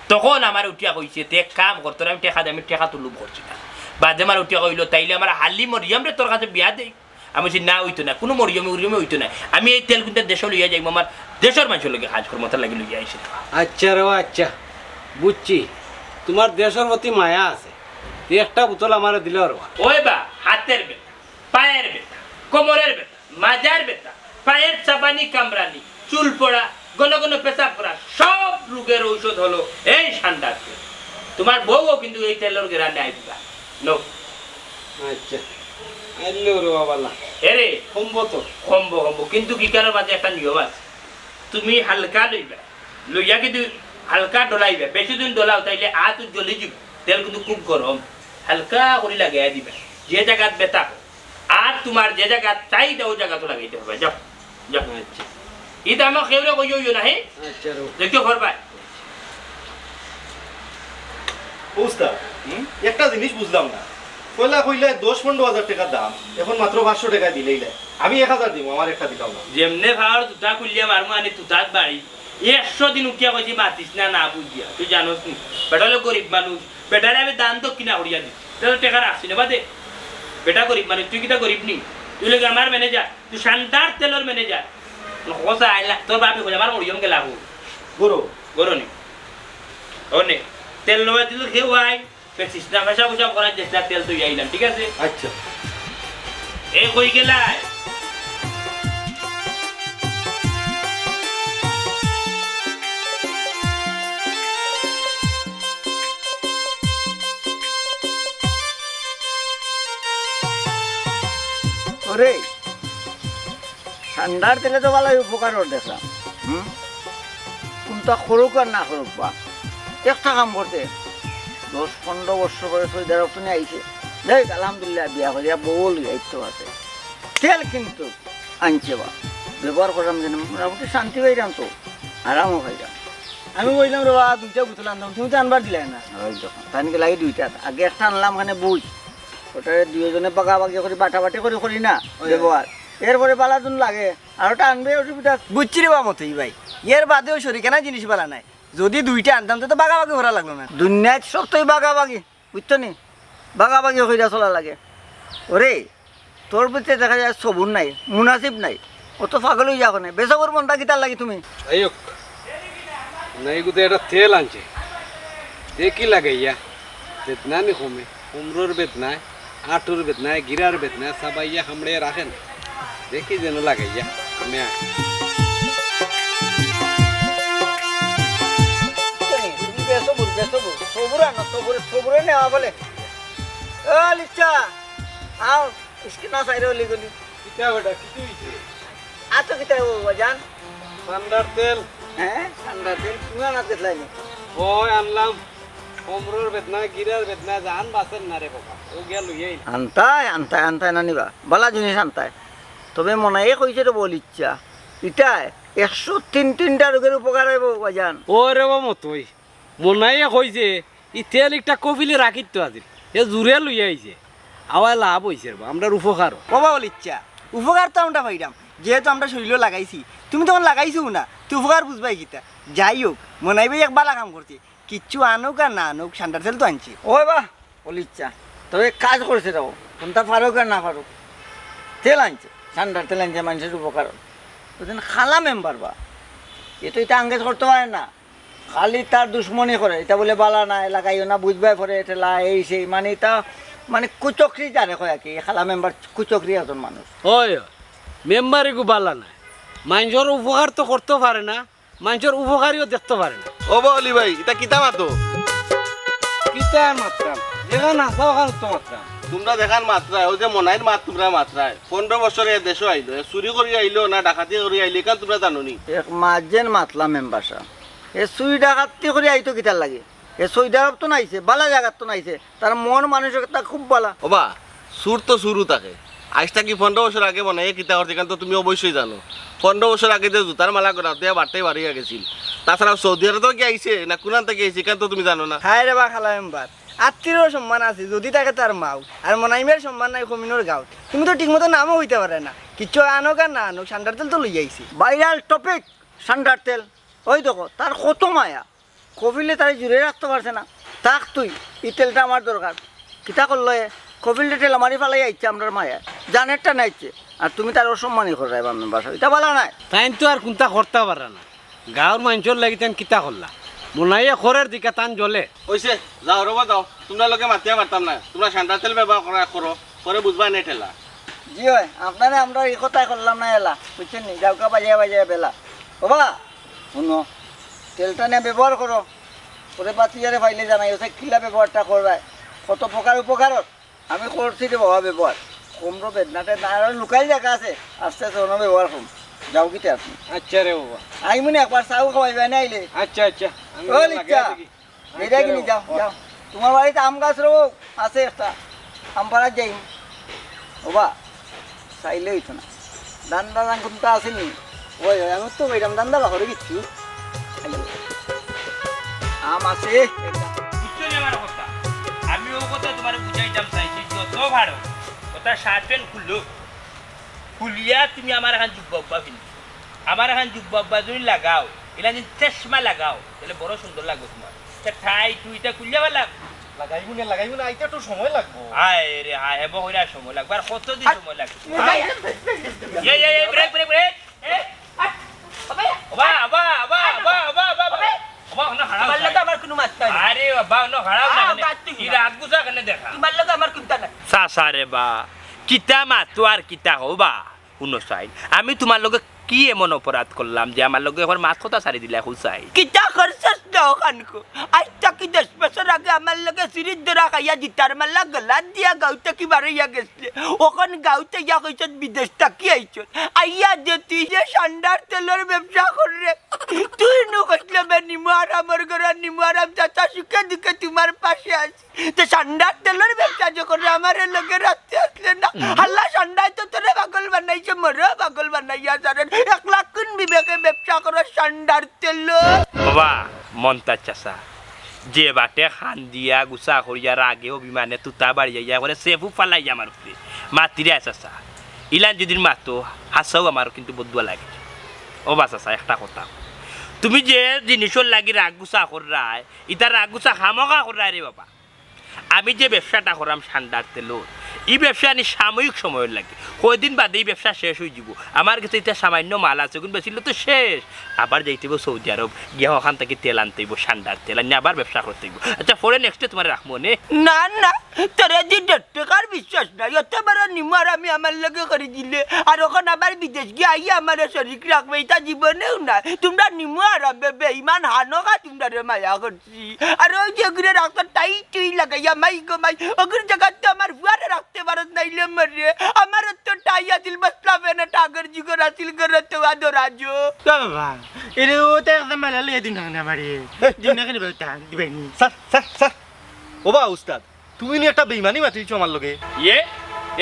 তখন আমারে উঠিয়া কইছে, "তে এক কাম কর, তোরে আমি টেকা দেই, আমি টেকা তো লোভ করছি না।" বাদে আমারে উঠিয়া কইলো, "তাইলে আমার হালি মরিয়মরে তোর কাছে বিয়া দেই।" আমি কইছি, "না, অইতো না, কুনু মরিয়মে উরিয়মে অইতো না। আমি এই তেল কুন্তা দেশো লইয়া যাইমু, আমার দেশর মানষর লগে কাজ করমু, তার লাগি লইয়া আইছি।" আচ্ছা রে, আচ্ছা, বুঝছি, তুমার দেশর প্রতি মায়া আছে, তে একটা বোতল আমারে দিলে পারবা। ওই বা, হাতের ব্যথা, পায়ের ব্যথা, কোমরের ব্যথা, মাজার ব্যথা, পায়ের চাবানি কামড়ানি, চুল পড়া, ঘন ঘন পেশাব করা, সব রোগের ঔষধ হলো এই ঠান্ডা তেল। তুমার বউও কিন্তু এই তেলর গেরানে আইবা। নো। আচ্ছা, আইলো রে বাবা, লা। এরে, কমবো তো। কমবো, কমবো, কিন্তু ইকানোর মাঝে একটা নিয়ম আছে। তুমি হালকা লইবা, লইয়া কিন্তু হালকা ডলাইবা। বেশি দিন ডলাও, তাইলে আত জ্বলি যাইবো। তেল কিন্তু খুব গরম, হালকা করি লাগাইয়া দিবা। যে জাগাত ব্যথা, আর তুমার যে জাগাত চাহিদা, ওই জাগাত লাগাইতে হবে। যাও, যাও। আচ্ছা। ইতা আমার কেউরে কইও না, হে? আচ্ছা, রো। দেখো, করবায়। উস্তাদ, হুম? একটা জিনিস বুঝলাম না। পয়লা কইলা দশ পনেরো হাজার টেকা দাম, এখন মাত্র পাঁচশো টেকা দিলাইলা। আমি এক হাজার দিমু, আমার একটা দিলাও না। যেমনে পাওর তুতা খুলিয়া মারমু আনি তুতাত বাড়ি। একশো দিন উকিয়া কইছি মাতিস না, না বুঝিয়া। তুই জানোস নি? বেটা অইলো গরিব মানুষ। বেটারে আমি দান দক্ষিণা করিয়া দিই। তাইলে টেকা রাখছি না বাদে। বেটা গরিব মানুষ, তুই কিতা গরিব নি? তুই অইলে আমার ম্যানেজার, তুই শানদার তেলর ম্যানেজার। কথা আইলা, তোর বাপে কইলে আমার মরিয়ম গেলা হো। গরু। গরু নি। ও নে, তেল লওয়া দিল খেয়ে আই। বেশি না, মেশা বুঝা করার চেষ্টা, তেল তো আইলাম, ঠিক আছে? আচ্ছা। এ কই গেলায়? ওরে, ঠান্ডার তেলে তো ভালোই উপকার ওর দেখলাম। হুম? কোনটা করুক আর না করুক বা, একটা কাম করতে, দশ পনেরো বছর পরে সৌদি আরব তো নিয়ে আইছে। দেখ, আলহামদুলিল্লাহ, বিয়া করিয়া বউ লইয়া আইতো আছে। তেল কিন্তু আনছে বা, ব্যবহার করলাম যেন মোটামুটি শান্তি পাইলাম তো, আরামও পাইলাম। আমি কইলাম রে বা, দুইটা বোতল আনতাম, তুমি তো আনবার দিলে না। ওই দেখো, তাই নাকি লাগে দুইটা, আগে একটা আনলাম, মানে বুঝ, ওটা দুইজনে বাগাবাগি করি, বাটাবাটি করি, করি না ওই। ব্যবহার। এরপরে বালাদুন লাগে, আর ওটা আনবে অসুবিধা আছে। বুঝছি রে বা মতই ভাই, এর বাদেও শরীর কেনা জিনিস বালা নাই। যদি দুইটা আনতাম, তো, তো বাগাবাগি করা লাগলো না। দুনিয়াত সব তো এই বাগাবাগি, বুঝছো নি? বাগাবাগি কইরা চলা লাগে। ওরে, তোর ভিতরে দেখা যায় সবুর নাই, মুনাসিব নাই। অত পাগল অই যাও কেনে? বেসবুর মনটা কিতার লাগি তুমি? যাই হোক, না, এগুতে একটা তেল আনছে, দেখি লাগাইয়া, বেদনা নি কমে, কোমরর বেদনায়, আঁটুর বেদনায়, গিরার বেদনায়, সাবাইয়া কামড়ে রাখে না। দেখি যেন লাগাইয়া, আমি আ- তুমি বেসবুর, বেসবুর, সবুর আনো, সবুরে, সবুরে নেওয়া বলে। ও লিচ্ছা, আও, ইসকে না সাইরে অলি গলি। কিতা বেটা, কিতা অইছে? আতো কিতা ও বাজান? ঠান্ডার তেল। হ্যাঁ, ঠান্ডার তেল। তুমি আনাত গেছলায় নি? ওই আনলাম। কোমরর বেদনা, গিরার বেদনা, জান বাঁচের না রে বাবা। ও গিয়া লইয়া আইল। আনতায়, আনতায়, আনতায় না নিবা। বালা জিনিস আনতায়। তবে মনাইয়ে কইছে রে বল ইচ্ছা। ইটায় একশো তিন তিনটা রোগের উপকার অইবো বাজান। ও রে বা মতই। মনাইয়ে কইছে, ই তেল একটা কফিলে রাখিত আছিল। এ জুরে লইয়া আইছে। আওয়ায় লাভ অইছে রে বা, আমরার উপকার। ও বাবা লিচ্ছা, উপকার তো আমরা পাইরাম, যেহেতু আমরা শরীরও লাগাইছি। তুমি তখন লাগাইছো না, তুই উপকার বুঝবায় কিতা? যাই হোক, মনাই ভাই এক বালা কাম করছে, কিচ্ছু আনুক আর না আনুক, ঠান্ডার তেল তো আনছে। ওই বা, অলিচ্ছা, তবে কাজ করছে রে বা, কোনটা পারুক আর না পারুক, তেল আনছে, ঠান্ডার তেল আনছে, মানষর উপকার। ওদিন খালা মেম্বার বা, এ তো ইটা আঙ্গেজ করতো পারে না, খালি তার দুশমনি করে, ইটা বুলে বালা নায়, লাগাইও না, বুঝবায় পরে, ঠেলা, এই সেই, মানে ইটা, মানে কুচক্রি যারে কয় আর কি, খালা মেম্বার কুচক্রি একজন মানুষ। ওই, ওই, মেম্বার এগু বালা নায়, মানষর উপকার তো করতো পারে না, মানষর উপকারীও দেখতো পারে না। ও বা অলি ভাই, ইটা কিতা মাতো? কিতা আর মাততাম? যেখান হাছা ওখান তো মাততাম। তুমরা যেখান মাতরায়, অউ যে মনাইর মাত তুমরা মাতরায়, পনরো বছরে এ দেশো আইলো, এ চুরি করি আইলো না ডাকাতি করি আইলো, ইখান তুমরা জানো নি? এক মাত যেন মাতলাম মেম্বার সাব। এ চুরি ডাকাতি করি আইতো কিতার লাগি? এ সৌদি আরব তো নাইছে, বালা জাগাত তো নাইছে, তার মন মানসিকতা খুব বালা। ও বা, চুর তো চুরউ থাকে, আইজ থাকি পনেরো বছর আগে মনাইয়ে কিতা করছে, ইখান তো তুমি অবশ্যই জানো। পনেরো বছর আগে যে জুতার মালা গলাত দিয়া বাট্টায় বারইয়া গেছিল, তাছাড়া সৌদি আরব থাকি আইছে না কুনান থাকি আইছে, ইখান তো তুমি জানো না। হায় রে বা খালা মেম্বার, আত্তিরর সম্মান আছে যদি থাকে তার মাও, আর মনাইমের সম্মান নাই কমিনর গাঁওত। তুমি তো ঠিকমতো নামও কইতা পাররায় না, কিচ্ছু আনোক আর না আনোক, সান্ডার তেল তো লইয়া আইছি। ভাইরাল টপিক, সান্ডার তেল। ওই দেখো, তার কত মায়া, কফিলে তারে জুড়ে রাখতে পারছে না। থাক তুই, ই তেলটা আমার দরকার। কিতা করলো এ? কফিলটা ঠেলা মারি ফালাই আইছে আমরার মায়ায়, জানেরটা নাইছে। আর তুমি তার অসম্মানী কররায় বা মেম্বার সাব, ইটা ভালা নায়। তাইন তো আর কুন্তা করতা পাররা না, গাঁওর মানষর লাগি তাইন কিতা করলা? মনাইয়ে খরের দিকে তান জ্বলে। অইছে, যাও রে বা যাও, তুমরার লগে মাতিয়া পারতাম না। তুমরা সান্ডার তেল ব্যবহার করা করো, পরে বুঝবায় নে ঠেলা। জি অয়, আপনারে আমরা ই কথায় করলাম না এলা, বুঝছইন নি? যাউক্কা বাজাইয়া বাজাইয়া বেলা। ওবা, হুনো, তেলটা নিয়া ব্যবহার করো, পরে বাতিজারে পাইলে জানাইও যে কিলা ব্যবহারটা কররায়, কত প্রকার উপকার অর। আমি করছি রে বাবা ব্যবহার, কমরো বেদনা টেদনা, আর লুকাইল জাগা আছে, আস্তে আস্তে অনো ব্যবহার করমু। যাও কিতা আপনি? আচ্ছা রে বাবা। আইমু নে একবার চাও খাওয়াইবায় না আইলে। আচ্ছা, আচ্ছা। আমি ও লাগাই লিচ্ছা। দেখি। এটা আচ্ছা কিনি রে যাও, বাবা। যাও। তুমার বাড়িত আম গাছ রো আছে একটা, আম পাড়াত যাইমু। ওবা, চাইলে অইতো না। ধান্দা দান কুন্তা আছে নি? ওই, ওই, আমি তো কইরাম, ধান্দা বাকরে কিচ্ছু। আইও। আম আছে। বুঝছো নি আমার কথা? আমি অউ কথা তুমারে বুঝাইতাম চাইছি, যত পারো, ওটা শার্ট প্যান্ট খুলো। খুলিয়া তুমি আমার এখান জুব্বা উব্বা পিন্দো। আমার এখান জুব্বা উব্বা যদি লাগাও, ইলা যদি চশমা লাগাও, তাইলে বড় সুন্দর লাগবো তুমার। তা টাই টুইটা খুলিয়া ফালাও। লাগাইমু নে, লাগাইমু নে, আইতে একটু সময় লাগবো। হায় রে হায়, হেবো কইরা সময় লাগবো, আর কতদিন আর সময় লাগবো? এই, এই, এই, ব্রেক, ব্রেক, ব্রেক। এ, আর, ওবা, ওবা, ওবা, ওবা, ওবা, ওবা, ওবা। ওবা, অনো খাড়াও তুমার লগে চাই। আমার কুনু মাত নাই। আরে বাবা, অনো খাড়াও না আ, কেনে? বাদ তুমি কি না। রাগ গুছা কেনে দেখা? তুমার লগে আমার কুন্তা নাই। চাচা রে বা, কিতা মাতো আর কিতা কও বা? হুনো চাই, আমি তুমার লগে কি এমন অপরাধ করলাম যে আমার লগে অখন মাত কথা ছাড়ি দিলায় কও চাই? কিতা করছস না অখান ক? আইজ থাকি দশ বছর আগে আমার লগে চুরির ধরা খাইয়া জুতার মালা গলাত দিয়া গাঁও থাকি বারইয়া গেছলে। অখন গাঁওত আইয়া কইছস বিদেশ থাকি আইছস। আইয়া যে তুই যে সান্ডার তেলর ব্যবসা কররে, তুই নু কইছলে বে নিমু আরামর ঘরর নিমু আরাম, চাচা সুখে দুঃখে তুমার পাশে আছি। তে সান্ডার তেলর ব্যবসা যে কররে আমারে লগে রাখতে আছলে না। হুম। হাল্লা সান্ডায় তো তোরে পাগল বানাইছে, মোরেও পাগল বানাইয়া ছাড়ের। একলা কুন বিবেকে ব্যবসা করো সান্ডার তেল? বাবা, মন্তাজ চাচা, যে বাটে কান্দিয়া গুছা করিয়া রাগে অভিমানে তুতা বাড়িয়া ইয়া করে সেফু ফালাইয়া আমার উপরে মাতিরায় চাচা। ইলান যদি মাতো, হাছাউ আমার কিন্তু বদদুয়া লাগে। ওবা চাচা, একটা কথা, তুমি যে জিনিসর লাগি রাগ গুছা কররায়, ইতা রাগ গুছা খামোখা কররায় রে বাবা। আমি যে ব্যবসাটা কররাম সান্ডার তেলর, ই ব্যবসা নি সাময়িক সময়র লাগি, কয়দিন বাদে ই ব্যবসা শেষ অইযিবো। আমার গেছে ইতা সামান্য মাল আছে, অগুন বেচিলে তো শেষ। আবার যাইতে অইবো সৌদি আরব, গিয়া অখান থাকি তেল আনতে অইবো, সান্ডার তেল আনিয়া আবার ব্যবসা করতে অইবো। আচ্ছা, পরে নেক্সটে তুমারে রাখমু নে। না, না, তোরে দি দেড় টেকার বিশ্বাস নাই, অত বড় নিমু আরামি আমার লগে করি দিলে, আর অখন আবার বিদেশ গিয়া আইয়া আমারে শরিক রাখবে, ইতা জীবনেও নায়। তুমরা নিমু আরামে বেইমান, হানোকা তুমরারে মায়া করছি। আর ওই যে অগুরে রাখতো টাই টুই লাগাইয়া, মাই গো মাই, অগুর জাগাত তো আমার ফুয়ারে রাখতে পারত নাইলে মরে, আমার তো টাই আছিল, বসলা ফেনে টাগর জিগর আছিল, গরে তো আদর আজো। ও বাবা, এরে ও তো একদম মালা লইয়া দিন না আমারে। দিন না কেনে বেটা, দিবাইনি। Sir, sir, sir. ওবা উস্তাদ, তুমি নি একটা বেইমানি মাতিলছো আমার লগে। ইয়ে?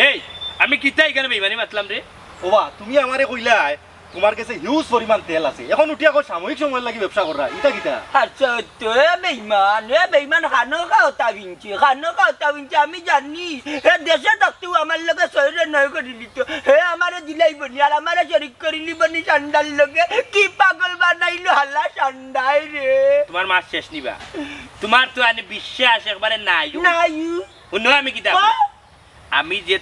এই, আমি কিতা ইখানে বেইমানি মাতলাম রে? ওবা, তুমি আমারে কইলায়, তুমার গেছে হিউজ পরিমাণ তেল আছে, অখন উঠিয়া কও সাময়িক সময়র লাগি ব্যবসা কররায়, ইতা কিতা? আচ্ছা, তো এ বেইমান, এ বেইমান খানোকা অতা বিনছে, খানোকা অতা বিনছে, আমি জানি। এ দেশে থাকতেউ আমার লগে সইরে নয় করিলিতো। হে আমারে দিলাইবো নি, আর আমারে শরিক করিলিবো নি সান্ডার লগে। কি পাগল বানাইলো হাল্লা সান্ডায় রে। তুমার মাত শেষ নিবা। তুমার তো আনে বিশ্বাস একবারে নাই। নাই। হুনো আমি কিতা কই? আমি যে,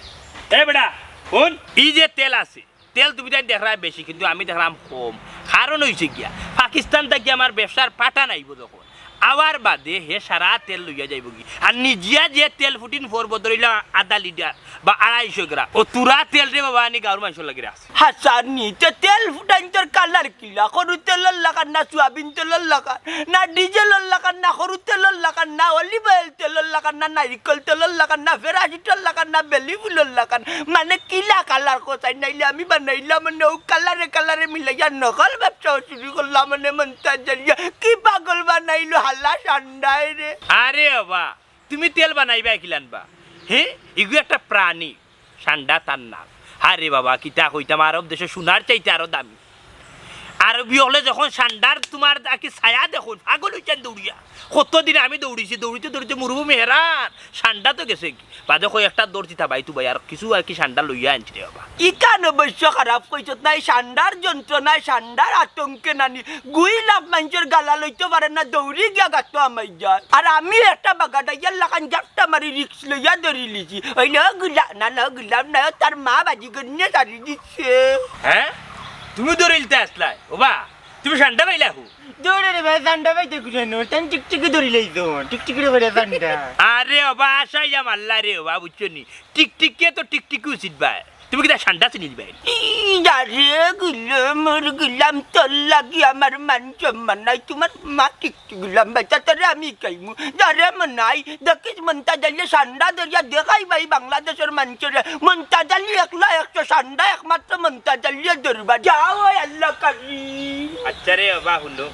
এ বেটা, হুন, ই যে তেল আছে, তেল তুমি তাইন দেখরায় বেশি, কিন্তু আমি দেখরাম কম। কারণ অইছে গিয়া, পাকিস্তান থাকি আমার ব্যবসার পাঠান আইবো যখন, আওয়ার বাদে হে সারা তেল লইয়া যাইবোগি। আর নিজে যে তেল ফুটিন পড়বো, ধরিলা আধা লিটার বা আড়াইশো গ্রাম, অতুরা তেল রে বাবা আনি গাঁওর মানষর লাগি রাখছে। হাছা নি, তে তেল ফুটাইনতর কালার কিলা? সরু তেলর লাখান না, সয়াবিন তেলর লাখান না, ডিজেলর লাখান না, সরু তেলর লাখান না, অলিভ অয়েল তেলর লাখান না, নারিকল তেলর লাখান না, ফেরাসিটর লাখান না, বেলি ফুলর লাখান? মানে কিলা কালার কও চাই? নাইলে আমি বানাইলাম মানে অউ কালারে কালারে মিলাইয়া নকল ব্যবসা শুরু করলাম মানে মন্তাজ জানিয়া। কি পাগল বানাইলো হাল্লা সান্ডায় রে। আরে বাবা, তুমি তেল বানাইবায় কিলান বা? হে, ইগু একটা প্রাণী। সান্ডা তার নাম। আরে বাবা, কিতা কইতাম, আরব দেশো সোনার চাইতে আরো দামি। আরবি অকলে যখন সান্ডার তুমার আকি ছায়া দেখইন, পাগল অইযাইন দৌড়িয়া। কতদিন আমি দৌড়িছি, দৌড়িতে দৌড়িতে মরুভূমি হেরান, সান্ডা তো গেছেগি। বাদে কয় একটা দৌড় দিতা ভাই, তুই ভাই, আর কিছু আকি সান্ডা লইয়া আনছি রে বাবা। ইখান অবশ্য খারাপ কইছত না, এই সান্ডার যন্ত্রণায় সান্ডার আতঙ্কে নানি গুই লাফ মানষর গালা লইতো পারে না, দৌড়ি গিয়া গাতো হামাই যায়। আর আমি একটা বাগাডাইয়ার লাখান জাপটা মারি risk লইয়া দৌড়িলিছি। অইলে ও গুলা, না, না, ও গুলাম না, ও তার মা বাজি গন্যে সারি দিছে। হে? তুমি দৌড়িলতে আছলায়? ওবা, তুমি সান্ডা পাইলা হু? দৌড়ে রে ভাই, সান্ডা পাইতে কুলানো, তাই টিকটিকি দৌড়িলাই তো, টিকটিকিরে কইরা সান্ডা। আরে ওবা, আশাই যা মারলা রে ওবা, বুঝছো নি? টিকটিকিয়ে তো টিকটিকি উচিত ভাই। তুমি কিতা সান্ডা চিনিলিবায়? ই, যারে গুলাম, ওর গুলাম, তোর লাগি আমার মান সম্মান নাই। তুমার মা কিচ্ছু গুলাম, বেটা, তোরে আমি কইমু। যারে মনাই, দেখিস মন্তাজ আলীয়ে সান্ডা ধরিয়া দেখাইবা ই বাংলাদেশর মানষরে। মন্তাজ আলী একলা একশো সান্ডা একমাত্র মন্তাজ আলীয়ে ধরবা। যাও, ওই আল্লাহ কারি। আচ্ছা রে বাবা, হুনো।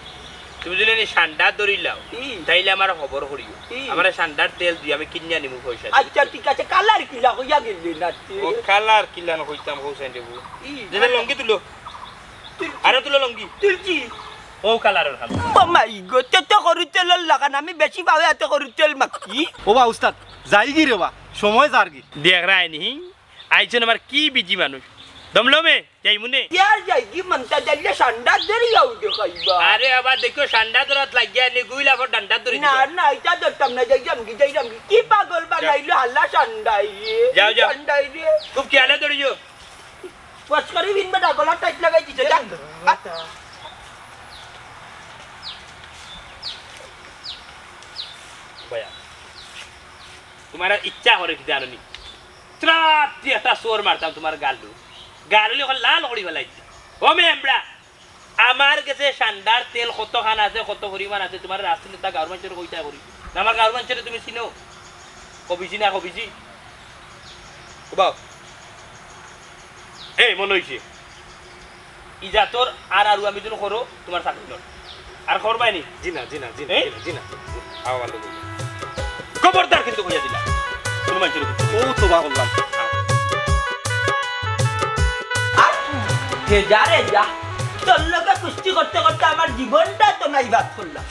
তুমি যদি নি সান্ডা ধরিলাও, ই। তাইলে আমারে খবর করিও। ই। আমারে সান্ডার তেল দি আমি কিনিয়া নিমু পয়সা দি। আচ্ছা, ঠিক আছে, কালার কিলা কইয়া গেলে না তুই? ও কালার কিলা না কইতাম, কও সাইন দেবো। ই। যেটা লঙ্গি তুলো। তুলছি। আরে তুলো লঙ্গি। তুলছি। ও কালারর খান। ও মাই গো, তে তো করু তেলর লাখান, আমি বেশি পাওয়া এত করু তেল মাখি। ও বা উস্তাদ, যাইগি রে বা, সময় যারগি। দেখ রায়নি, আইছন আমার কি বিজি মানুষ। দমলমে, যাইমুনে। ইয়ার যাইগি মন্তাজ আলীয়ে সান্ডা ধরিয়াও দেখাইবা। আরে বাবা, দেখো সান্ডা ধরাত লাগিয়া নি, গুইলা ফর ডান্ডা ধরি না, দিবা। না, ইটা ধরতাম না, যাইরাম কি, যাইরাম কি? কি পাগল বানাইলো হালা সান্ডাই রে। যাও, যাও। সান্ডাই রে। খুব খেয়ালে ধরিও। ফস করি বিন বেটা, গলা টাইট লাগাই দিছে, যা। বয়া। তুমার ইচ্ছা করে কি জানো নি? ত্রাতি একটা চড় মারতাম তুমার গালো। গালো অখন লাল করি ফালাইছি। ও মেম্বরা, আমার গেছে সান্ডার তেল কতখান আছে, কত পরিমাণ আছে, তুমার রাজনীতি তা গাঁওর মানষরে কইতা করি। না, আমার গাঁওর মানষরে তুমি চিনো? কবিজি না কবিজি? কবাও। এই, মনে অইছে। ইজাতর আর আর আমি তুমি করো, তুমার চাকরি নয়। আর করবায় নি? জি না, জি না, জি না, এ? জি না, জি না। আও, আল্লাহ বলুন। খবরদার কিন্তু কইয়া দিলা। কোনো মানষরে কিন্তু। ও তো বাবা বললাম। আর হে যা রে যা, তোর লগে কুস্তি করতে করতে আমার জীবনটা তো নাই বাদ করলাম।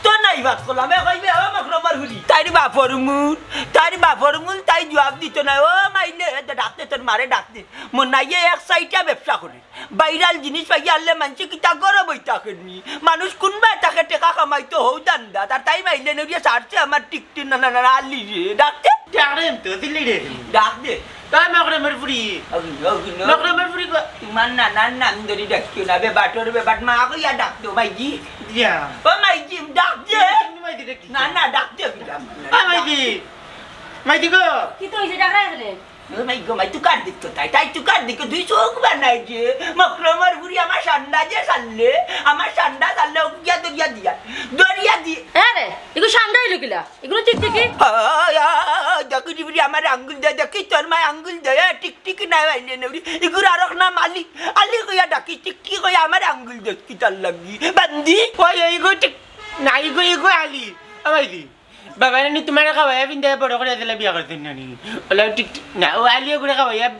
তো নাই বাদ করলাম। এ কইবে, "ও মকরমর হুরি।" তাইর বাপর মুল, তাইর বাপর মুল, তাই জুয়াব দিত না। ও মাইলে, এ ডাক দে, তোর মারে ডাক দে। মনাইয়ে এক সাইডে ব্যবসা করে। ভাইরাল জিনিস পাইয়া আনলে মানষে কিতা গরম অইতা কেননি? মানুষ কুনবা তাকে টেকা কামাইতো হউ ধান্দাত। আর তাই মাইলে নড়িয়া ছাড়ছে আমার টিকটিক না, না, না, না, আলি রে। ডাক দে। ডাক রে, তো দিলি রে। ডাক দে। তাই মকরমর ফুরি। অগিন, অগিন, অগিন। মকরমর ফুরি গো। তুমার নানার নাম ধরি ডাকিও না, বেবাটর বেবাট মা কইয়া ডাক দে, মাইজি। দিয়া। ও মাইজি, ডাক দে। তুমি মাইজি ডাকি। না, না, ডাক দে, অগিন, ডাক দে। ও মাইজি। মাইজি গো। কিতা অইছে, ডাক রাখলে? ও মাই গো, মাই তুকার দিক তো তাই, তাই তুকার দিক, দুই চোখ বানাই যে, মকরমর ফুরি আমার সান্ডা যে সারলে, আমার সান্ডা সারলে, ও গিয়া দরিয়া দিয়া, দরিয়া দি। হ্যাঁ রে, এগু সান্ডা অইলো কিলা? এগুলো টিকটিকি? আয়, আয়, দেখি রে ফুরি আমার আঙ্গুল দে, দেখি তোর মায় আঙ্গুল দে, এ, টিকটিকি নাই আইলে না ফুরি, এগুর আরক নাম আলি, আলি কইয়া ডাকি, টিকটিকি কইয়া আমার আঙ্গুল দে, কিতার লাগি, বান্দি। ওই, ওই, এগু টিক-, না, এগু, এগু আলি, ও মাইজি। বাবা নানি তুমারে খাওয়াইয়া পিন্দাইয়া বড় করিয়া দিলা বিয়া করতে নানি। ওলা ঠিক ঠিক না, ও আলিয়া করে খাওয়াইয়া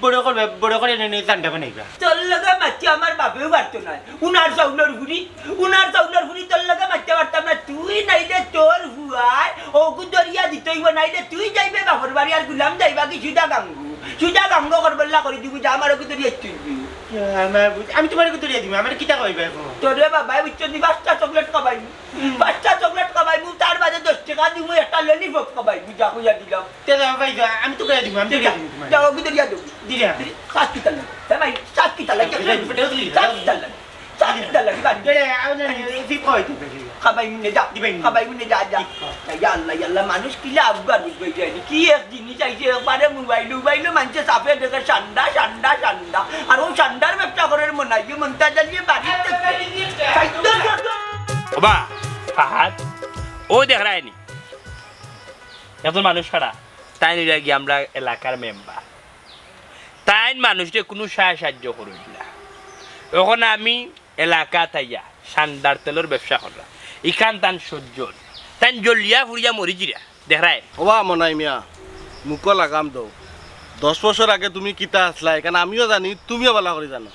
বড় করবে, বড় করে নানি চান্দা বানাইবা। তোর লগে মাতি আমার বাপেও পারতো নায়। উনার চাউলর ফুরি, উনার চাউলর ফুরি তোর লগে মাতিতে পারতাম না। তুই নাইলে তোর ফুয়ায় ওগু দরিয়া দিতে অইবো, নাইলে তুই যাইবে বাপর বাড়ি আর গুলাম যাইবা কি সুজা গাঙ্গু। সুজা গাঙ্গু করবল্লা করি দিবি, যা আমার ওগু দরিয়া তুলবি। আমার বুঝ-, আমি তুমারে কত দিয়া দিমু, আমারে কিতা কইবা এখন? তোরে বাবায় বুঝছো নি, পাঁচটা চকলেট খাবাইমু। হুম। পাঁচটা চকলেট খাবাইমু, তার বাদে দশ টেকা দিমু, একটা ললিপপ খাবাইমু, যা কইয়া দিলাম। তে যাও ভাই, যাও, আমি তো কইয়া দিমু, আমি তো কইয়া দিমু তুমারে। যাও, ওগু দরিয়া দেবো। দিরা। সাত কিতা লাগে? হ্যাঁ ভাই, সাত কিতা লাগে? দিরা, দিরা, দিরা। সাত কিতা লাগে? সাত কিতা লাগে? বাদ দে। দিরা, আমি না, না, জিপ খাওয়াই দিবে, দিরা। খাবাইমু নে, যা। দিবাইমু। খাবাইমু নে, যা, যা। জিপ খাওয়াই। ইয়া আল্লাহ, ইয়া আল্লাহ, মানুষ কিলা আফগান হয়ে যায়। কি এক জিনিস আইছে, একবারে মোবাইল, মোবাইলে মানষে সাফে দেখে সান্ডা, সান্ডা, সান্ডা। আর ও সান্ডার ব্যবসা করের মনে হয়, মন্তাজ আলী বাড়িত থাকতে। ওবা, ফাহাদ, ও দেখ রায়নি। একজন মানুষ খাড়া, তাইন অইলা গিয়া আমরার এলাকার মেম্বার। তাইন মানুষরে কুনু সাহায্য করইন না। এখন আমি এলাকাত আইয়া সান্ডার তেলর ব্যবসা কররা। ইখান তান সহ্য অর। তাইন জ্বলিয়া পুড়িয়া মরি যিরা। দেখরায়? ওবা মনাই মিয়া, মুখো লাগাম দেও। দশ বছর আগে তুমি কিতা আছলায়, ইখান আমিও জানি, তুমিও ভালা করি জানো।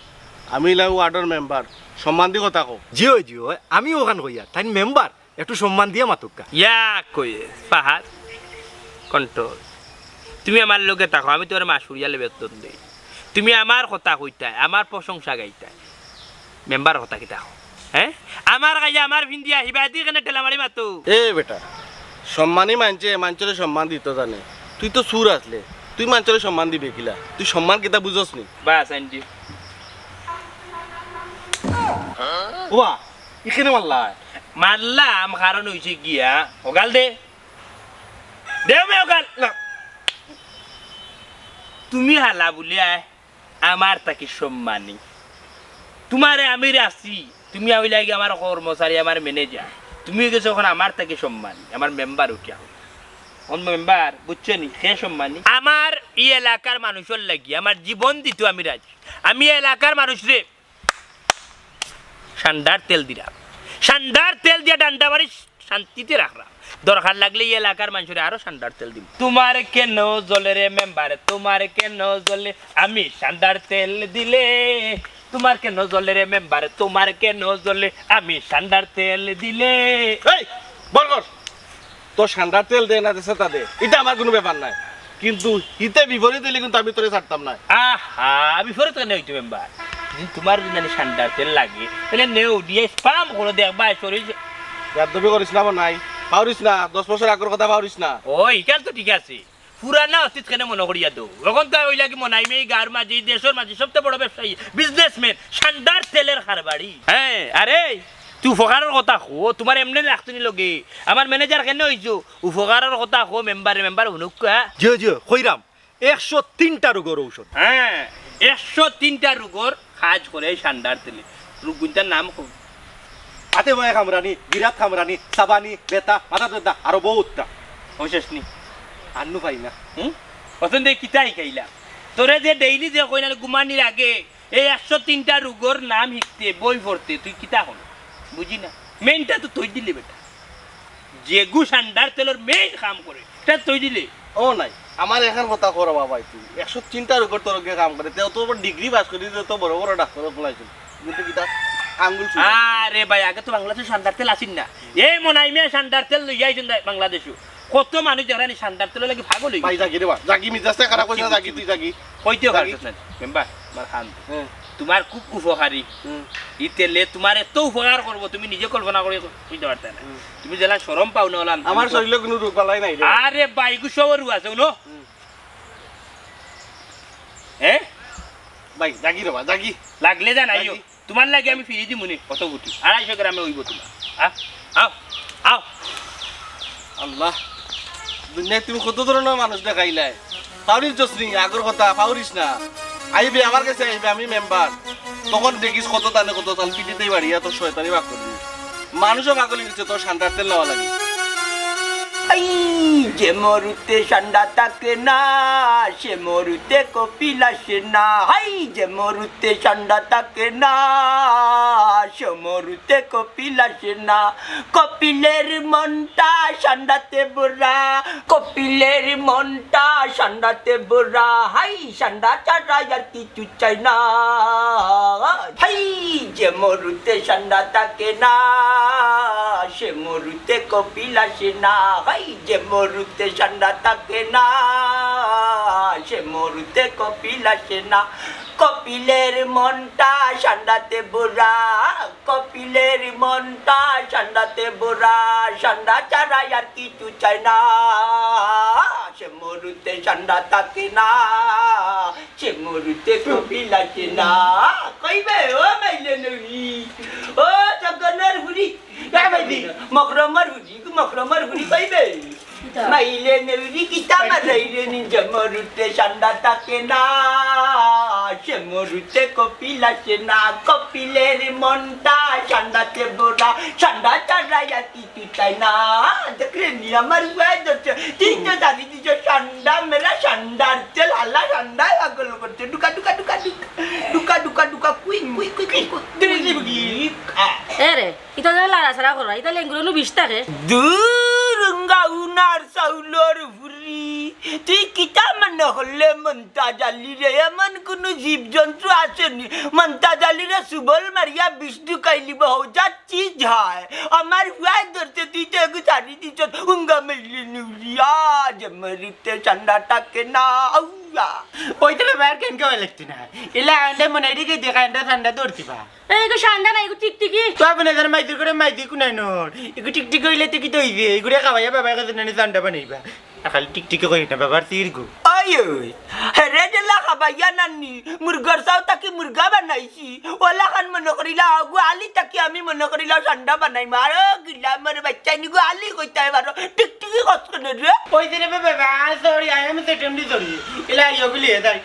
আমি অইলাম ওয়ার্ডর মেম্বার, সম্মান দি কথা কও। জি অয়, জি অয়, আমি অখান কইয়ার, তাইন মেম্বার, একটু সম্মান দিয়া মাতউক্কা। ইয়া কইয়ে, পাহাড়, কন্ট্রোল। তুমি আমার লগে থাকো, আমি তুমারে মাসুরিয়ালে বেতন দেই। তুমি আমার কথা কইতায়, আমার প্রশংসা গাইতায়। মেম্বার কথা কিতা কও? হে? আমার গাইয়া আমার ফিন্দিয়া হিবাদি কেনে ঠেলা মারি মাতো? এ বেটা, সম্মানী মানষে মানষরে সম্মান দিতো জানে। তুই তো চুর আছলে, তুই মানষরে সম্মান দিবে কিলা? তুই সম্মান কিতা বুঝস নি? বাস, আনছি। ওয়া, ইখানে মারলা? মারলাম, কারণ অইছে গিয়া, ওগাল দে। দেও মে ওগাল। না। তুমি হালা বুলে আয়। আমার থাকি সম্মানী। তুমারে আমি রাখছি, তুমি অইলায় গি আমার কর্মচারী, আমার ম্যানেজার। তুমি অইগেছো অখন আমার থাকি সম্মানী, আমার মেম্বার উঠিয়া। অখন মেম্বার, বুঝছো নি, কে সম্মানী? আমার ই এলাকার মানুষর লাগি আমার জীবন দিতো আমি রাজি। আমি ই এলাকার মানুষরে সান্ডার তেল দিরাম। সান্ডার তেল দিয়া ডান্ডা মারি শান্তিতে রাখরাম। দরকার লাগলে ই এলাকার মানষরে আরো সান্ডার তেল দিমু। তোমার কেন জ্বলে রে মেম্বার, তোমার কেন জ্বলে? আমি সান্ডার তেল দিলে তোমার কেন জ্বলে রে মেম্বার, তোমার কেন জ্বলে? আমি সান্ডার তেল দিলে। এই, বল কর। তোর সান্ডার তেল দে না দেশে তা দে, ইটা আমার কুনু ব্যাপার নায়। কিন্তু হিতে বিপরীত অইলে কিন্তু আমি তোরে ছাড়তাম নায়। আহা, বিপরীত কেনে অইতো মেম্বার? যদি তোমার যদি নানি সান্ডার তেল লাগে, তাইলে নেও দিয়া স্পাম করো, দেখবায় শরীর। বেয়াদবি করিস না, নাই। পাউরিস না, দশ বছর আগর কথা পাউরিস না। ও, ইখান তো ঠিক আছে। পুরানা অতীত কেনে মনো করিয়া দেও? অখন তো অইলা গি মনাইমে ই গাঁওর মাঝে, ই দেশর মাঝে সবচে বড় ব্যবসায়ী, বিজনেসম্যান, সান্ডার তেলর কারবারি। হে, আরে, তুই উপকারর কথা কো, তোমার এমনে লাগতো নি লগে। আমার ম্যানেজার কেনে অইছো? উপকারর কথা কো, মেম্বারে, মেম্বার হুনুক্কা। জি অয়, জি অয়, কইরাম। একশো তিনটা রোগর ঔষধ। হে, একশো তিনটা রোগর কাজ করে ই সান্ডার তেলে। রোগগুইনতার নাম কও। আতে বায়ে কামড়ানি, বিরাত কামড়ানি, সাবানি, বেতা, মাথা দরদ, আরো বউততা। অউ শেষ নি? আন্নু পাই না। হুম? অতন দে কিতা হিকাইলা? তোরে যে ডেইলি যে কই না ঘুমানির আগে এই একশো তিনটা রোগর নাম হিকতে, বই পড়তে, তুই কিতা করস? বুঝি না। মেইনটা তো থই দিলে বেটা। যেগু সান্ডার তেলর মেইন কাম করে, ইটা থই দিলে। ও নাই, আমার এখান কথা কর বাবা, তুই একশো তিনটা রোগর তোর লগে কাম করে, তেও তো ডিগ্রি পাস করি, তেও তো বড় বড় ডাক্তার অকল আইছইন। কিন্তু কিতা আঙ্গুল চুল। আরে ভাই, আগে তো বাংলাদেশো সান্ডার তেল আছিল না। এই মনাইমে সান্ডার তেল লইয়া আইছইন দা-, বাংলাদেশো। কত মানুষ দেখরা নি সান্ডার তেলর লাগি পাগল অই ভাই, গেছে। জাগি রে বা, জাগি, মিজাজটা খারাপ অইছে, চুপ, জাগি, চুপ, তুই চুপ। জাগি। কইতেও জাগি। পারছস না, মেম্বার, আমার খান। হ্যাঁ। তোমার খুব উপকারী। হুম। ই তেলে তোমার এত উপকার করবো, তুমি নিজে কল্পনা করে কইতে পারতে না। হুম। তুমি যেলা শরম পাও না, ওলা আমি আমার কই। শরীরে কোনো রোগ বালাই নাই রে। আরে ভাই, ইগু সবরউ আছে, হুনো। হুম। হ্যাঁ? ভাই, জাগি রে বা, জাগি। লাগলে জানাইও। জাগি। তোমার লাগি আমি ফিরি দিমুনে, কত গুটি? আড়াইশো গ্রামে অইবো তোমার। আ? আও, আও। আল্লাহ, দুনিয়াত তুমি কত ধরনর মানুষ দেখাইলায়। পাউরিস জসনি, আগর কথা, পাউরিস না। আইবে, আমার গেছে আইবে, আমি মেম্বার। তখন দেখিস কত তানে কত তাল পিটিতেই বাড়িয়া তোর শয়তানি বাক করবি। মানুষও পাগল অই গেছে তোর সান্ডার তেল নেওয়া লাগি। এই যে মরুতে সান্ডা থাকে না, সে মরুতে কপিল আসে না। হাই যে মরুতে সান্ডা থাকে না, সে মরুতে কপিল আসে না। কপিলের মনটা সান্ডাতে ভরা, কপিলের মনটা সান্ডাতে ভরা। হাই সান্ডা ছাড়া আর কিছু চাই না। হাই যে মরুতে সান্ডা থাকে না, সে মরুতে কপিল আসে না। হাই যে মরুতে সান্ডা থাকে না, সে মরুতে কপিল আসে না। কপিলের মনটা সান্ডাতে ভরা, কপিলের মনটা সান্ডাতে ভরা। সান্ডা ছাড়া আর কিছু চাই না। সে মরুতে সান্ডা থাকে না, সে মরুতে কপিল আসে না। কইবে ও মাইলে নেউরি, ও জগনর হুরি, এ মাইলে মকরমর হুরি, মকরমর হুরি কইবে। মাইলে নেউরি কিতা মারাইলে নিজে মরুতে সান্ডা থাকে না। সে মরুতে কপিল আসে না, কপিলের মনটা সান্ডাতে ভরা। সান্ডা ছাড়া আর কিছু চাই না। দেখরে নি আমার ওয়াই ধরছে। তিনটে দাদি দিছে সান্ডা, মেরা সান্ডার তেল, হালা সান্ডা পাগল করছে। ডুকা, ডুকা, ডুকা, ডুকা। ডুকা, ডুকা, ডুকা, কুই, কুই, কুই, কুই, কুই। দিলি, দিলি, দিলি। আ। এ রে, ইতা যে লাড়াচাড়া করা, ইতা লেঙ্গুরনো বিষ থাকে। দূর, উঙ্গা উনার তাউলর ফুরি, তুই কিতা মনো করলে মন্তাজ আলীরে? এমন কুনু জীবজন্তু আছেনি মন্তাজ আলীরে সুবল মারিয়া বিষ ঢুকাইলিবো? হউ যা চিজ হায়। আমার পুয়ায় ধরছে, তুই তো এগু ছাড়ি দিছস। উঙ্গা মেইলে নিউলিয়া, যে মরুতে ঠান্ডা থাকে না। আউয়া। ওই তো ব্যাপার কেন কেউ লাগতো না। ইলা আন্ডা মনে রেখে দেখা আন্ডা ঠান্ডা ধরতে পা। এই গো ঠান্ডা না, এগু টিকটিকি। তো আপনি এখানে মাইদুর করে মাইদি কুনাই নর। এগু টিকটিকি হইলে তো কি তো হইবে? এগুরে খাওয়াইয়া বাবা কাছে নানি ঠান্ডা বানাইবা। আর খালি টিকটিকি কই না বাবার তীর গো। ওই, ওই। হেরে জেলা খাবাইয়া নানি, মুরগার চাও তাকি মুরগা বানাইছি। ওলা খান মনে করিলা, গু আলি তাকি আমি মনে করিলা ঠান্ডা বানাই। মারো গিলা, আমার বাচ্চা নি গু আলি কইতে হয় বারো। টিকটিকি কস কেন রে? ওই দিনে বে বাবা, sorry, I am September, sorry। এলা ইয়ে গুলি এ যাই।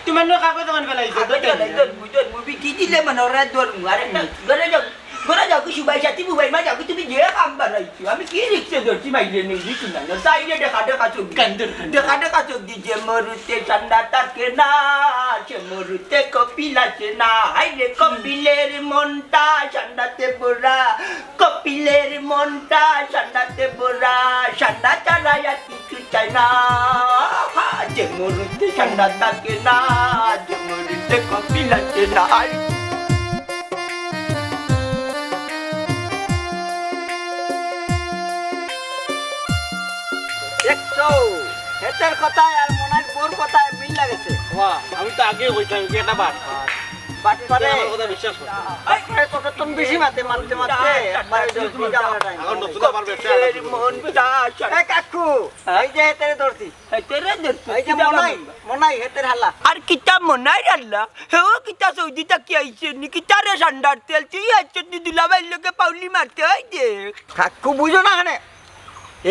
তোমার না কাগজ দোকান ফেলাইছো, কাগজ দোকান। ফেলাই, ধরমু, ধরমু, বিটি দিলে মনে ওরা ধরমু। আরে না, ঘরে যাও। ঘরে যাও, কি সুবাই সাথী বুবাই মা যাও, কি তুমি যে কাম বাড়াইছো? আমি কি রিক্সে ধরছি মাইরে নেই, বুঝছি না, না, সাইডে দেখা দেখা চোখ দি। কান্দর, কান্দর। দেখা দেখা চোখ দি, যে মরুতে ঠান্ডা থাকে না, সে মরুতে কপিল আছে না। হাই রে কপিলের মনটা ঠান্ডাতে ভরা, কপিলের মনটা ঠান্ডাতে ভরা, ঠান্ডা ছাড়া আর কিছু চাই না। যে মরুতে ঠান্ডা থাকে না, যে মরুতে কপিল আছে না। দেখছো, হেতের কথায় আর মনার বউর কথায় মিল লাগেছে। বাহ, আমি তো আগেই কইতাম, কি একটা বাটপার। বাটপারে। আমার কথা বিশ্বাস করো। বাটপারে তোকে তুমি বেশি মাতে, মাতে, মাতে, একবারে জলদি যাওয়ার টাইম। এখন নতুন আবার ব্যবসা আরম্ভ করবো। মনটা এ কাকু, এই যে হেতেরে ধরছি। হেতেরে ধরছি, এই যে কিতা মনাই, বাবা? মনাই, হেতের হালা। আর কিতা মনাইর হালা? হেও কিতা সৌদি থাকি আইছে নি? কিতা রে ঠান্ডার তেল? তুই আইছত নি দুলাভাইর লগে পাউলি মারতে, ওই দেখ। কাকু বুঝো না কেনে?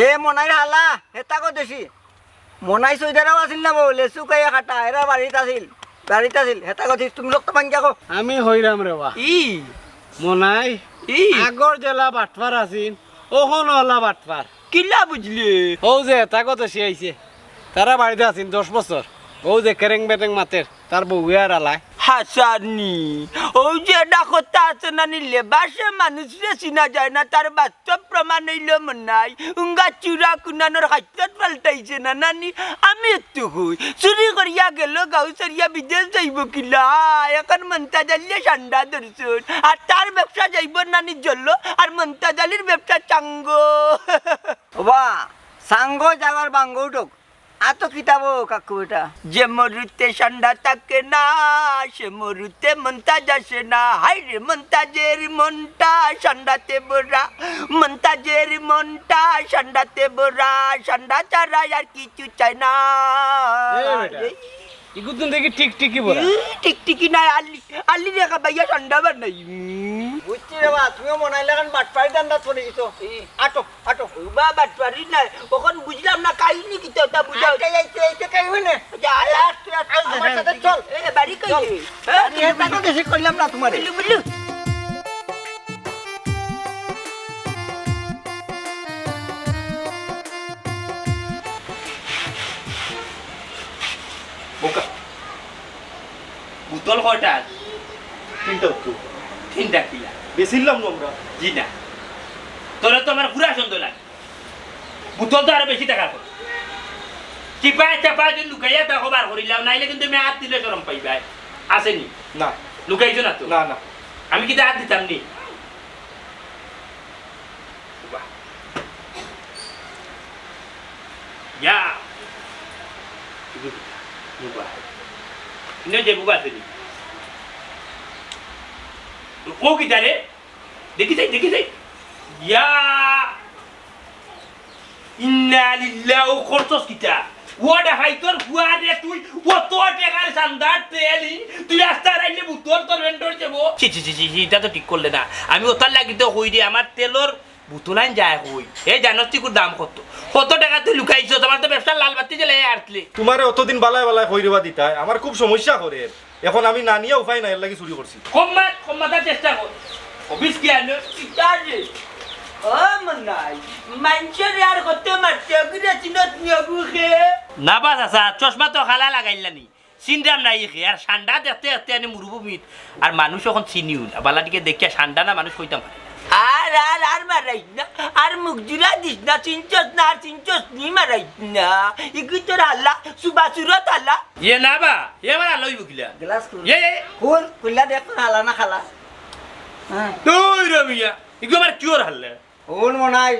এ মনাইর হালা, হেতা কো দেশি। মনাই সৌদি আরব আছিল না বউ, লেসু খাইয়া খাটা, এরা বাড়িত আছিল। বাড়িত আছিল, হেতা কো দেশি, তুমি লোক তো ভাঙ্গিয়া কো। আমি হইরাম রে বা। ই। মনাই, ই। আগর জেলা বাটপার আছিল, অখন অলা বাটপার। কিলা বুঝলে? ও যে, তাকো তো সে আইছে। তারা বাড়িত আছইন দশ বছর। ও যে কেরেং বেটেং মাতের, তার বউয়ে আর আলায়। হাসানি, ও যে এটা কথা আছে না নি, লেবাসে মানুষরে চিনা যায় না, তার বাস্তব প্রমাণ অইলো মনাই। উঙ্গা চুরা কুনানোর খাইছত পাল্টাইছে না, না নি? আমি একটু কই, চুরি করিয়া গেল, গাঁও ছাড়িয়া বিদেশ যাইব কিলা? এখন মন্তাজ আলীয়ে ঠান্ডা ধরছইন, আর তার ব্যবসা যাইব না নি জলো, আর মন্তাজ আলীর ব্যবসা চাঙ্গো। ওবা, সাঙ্গো জাগার বাঙ্গো উঠোক। আতো কিতাবো কাকু বেটা। যে মরুতে ঠান্ডা থাকে না, সে মরুতে মন্তাজ আসে না। হায় রে মন্তাজের মনটা ঠান্ডাতে ভরা, মন্তাজের মনটা ঠান্ডাতে ভরা, ঠান্ডা ছাড়া আর কিছু চায় না। এ বেটা, এই ইগুতুন দেখি টিকটিকি বড়া। ই, টিকটিকি নাই, আলি, আলি রেখা বাইয়া ঠান্ডা বানাই। উম। বুঝছি রে বা, তুমিও মনে হয় লাগান বাটপারি ধান্দাত পড়ে গেছো। ই। আটো, আটো। ও বা, বাটপারি নাই, অখন বুঝলাম না, কাহিনী কিতা, ওটা বুঝাও। আচ্ছা, এই তো, এই তো কাহিনী না। যা, আয়, আয়, আয়, আয়, আমার সাথে চল। এ, বাড়ি কই? চল। হ্যাঁ? বাড়ি, এ, তাকে বেশি করলাম না তোমারে। বুলু, বুলু। বোকা। বোতল কয়টা? তিনটা বোতল। তিনটা কিলা? বেচিলাম না আমরা। জি না। তোরা তো আমার পুরা সন্দেহ লাগে। বোতল তো আরো বেশি টাকা কর। চিপায় চাপায় যদি লুকাইয়া থাকো বার করিলাও, নাইলে কিন্তু আমি হাত দিলে শরম পাইবায়। আছেনি? না। লুকাইছো না তো? না, না। আমি কিতা হাত দিতাম নি? বাহ। ইয়া। বুবা। ইনো যে বুবা আছে নি? ও কিতা রে? দেখি যাই, দেখি যাই। ইয়া। ইন্না লিল্লাহ, ও করছস কিতা? ও ডাকাইতর ফুয়া রে তুই, অত টেকার চান্দার তেল ই, তুই আস্তা রাইলে বোতল তোর ভেন্ডর যাবো। ছি, ছি, ছি, ছি, ছি, ইটা তো ঠিক করলে না। আমি ওটার লাগি তো কই রে, আমার তেলর বোতলাইন যায় কই? এ জানোস তুই কুর দাম কত? কত টেকা তুই লুকাইছস? আমার তো ব্যবসার লাল বাতি জ্বালাই আটলে। তোমারে অতদিন বালায় বালায় কই রেবা দিতায়, আমার খুব সমস্যা করে। এখন আমি না নিয়া উপায় নাই, এর লাগি চুরি করছি। কম মাত, কম মাতার চেষ্টা কর। অফিস কি আনো? কিতা রে? ও মনাই, মানষরে আর কত মারতে, অগুরে চিনত নি অগুকে? না বা চাচা, চশমা তো কালা লাগাইলা নি। চিনরাম না ইকে, আর ঠান্ডা দেখতে দেখতে আনি মরুভূমিত। আর মানুষ অখন চিনিও না, বালাটিকে দেখিয়া ঠান্ডা না মানুষ কইতাম পারে না। আর, আর, আর মারাইস না, আর মুখ জুড়া দিস না, চিনছস না, আর চিনছস নি, মারাইস না। ইগু তোর হালা, সুবা সুরত হালা। ইয়ে না বা, ইয়ে আমার হালা অইবো কিলা? গ্লাস খুল। ইয়ে, ইয়ে। খুল, খুললা দেখ তোর হালা না খালা। হ্যাঁ। তুই রে মিয়া, ইগু আমার কিওর হালা? হুন মনাই,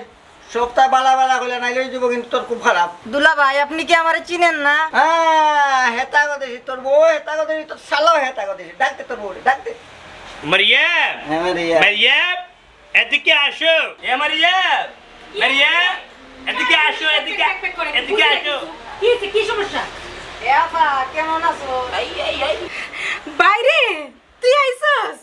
সবতা বালা বালা কইলা, নাইলে অই যাইবো কিন্তু তোর খুব খারাপ। দুলাভাই, আপনি কি আমারে চিনেন না? হ্যাঁ, হেতা গো দেশি, তোর বউ হেতা গো দেশি, তোর শালাও হেতা গো দেশি। ডাক দে তোর বউরে, ডাক দে। মারিয়াম! হ্যাঁ, মারিয়াম। মারিয়াম! এদিকে আসো। এ মারিয়াম! মারিয়াম! এদিকে আসো, এদিকে, এদিকে আসো। কি হয়েছে? কি সমস্যা? এ আপা, কেমন আছো? বাইরে! তুই আইছস?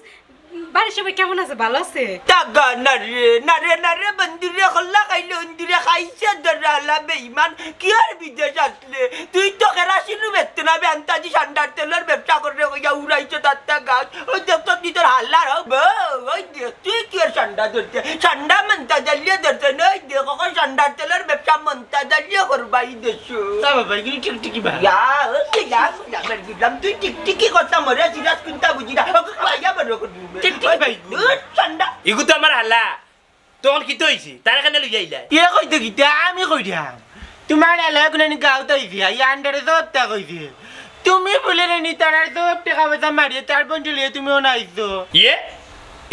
বাড়ির সবাই কেমন আছে? ভালো আছে? টাকা না রে, না রে, না রে, বন্ধুরে, খল্লা খাইলে বন্ধুরে খাইছে, দরালা বেইমান। কি আর বিদেশ আসলে? তুই তো কেরাসিনও বেচতে না বে, আন্তাজি সান্ডার তেলর ব্যবসা করে কইয়া উড়াইছে তাত্তা গাছ। ওই দেখ তো তুই তোর হাল্লার হব, ওই দেখ তুই কি আর সান্ডা ধরতে? সান্ডা মন্তা জালিয়ে ধরতে না, ওই দেখ কখন সান্ডার তেলর ব্যবসা মন্তা জালিয়ে করবাই দেশ। তা বাবা, এগুলি টিকটিকি বা। ইয়া, ওই যে ইয়া, ইয়া, আমার গুলাম, তুই টিকটিকি কথা মরে সিরাজ কুন্তা বুঝি না। ওকে খাইয়া বড় করে দিবে। টিকটিকি ভাই। ওই, ওই, ঠান্ডা। ইগু তো আমার হালা। তখন কিতা অইছে? তারে কেনে লইয়া আইলা? এ কইতে কিতা? আমি কইরাম। তোমার এলাকা কোন গাঁওত আইছে, আইয়া আন্ডারে সবতা কইছে। তুমি বুলে নি তারার সব টেকা পয়সা মারিয়া তার বন্ধু লইয়া তুমি অনো আইছো। ইয়ে?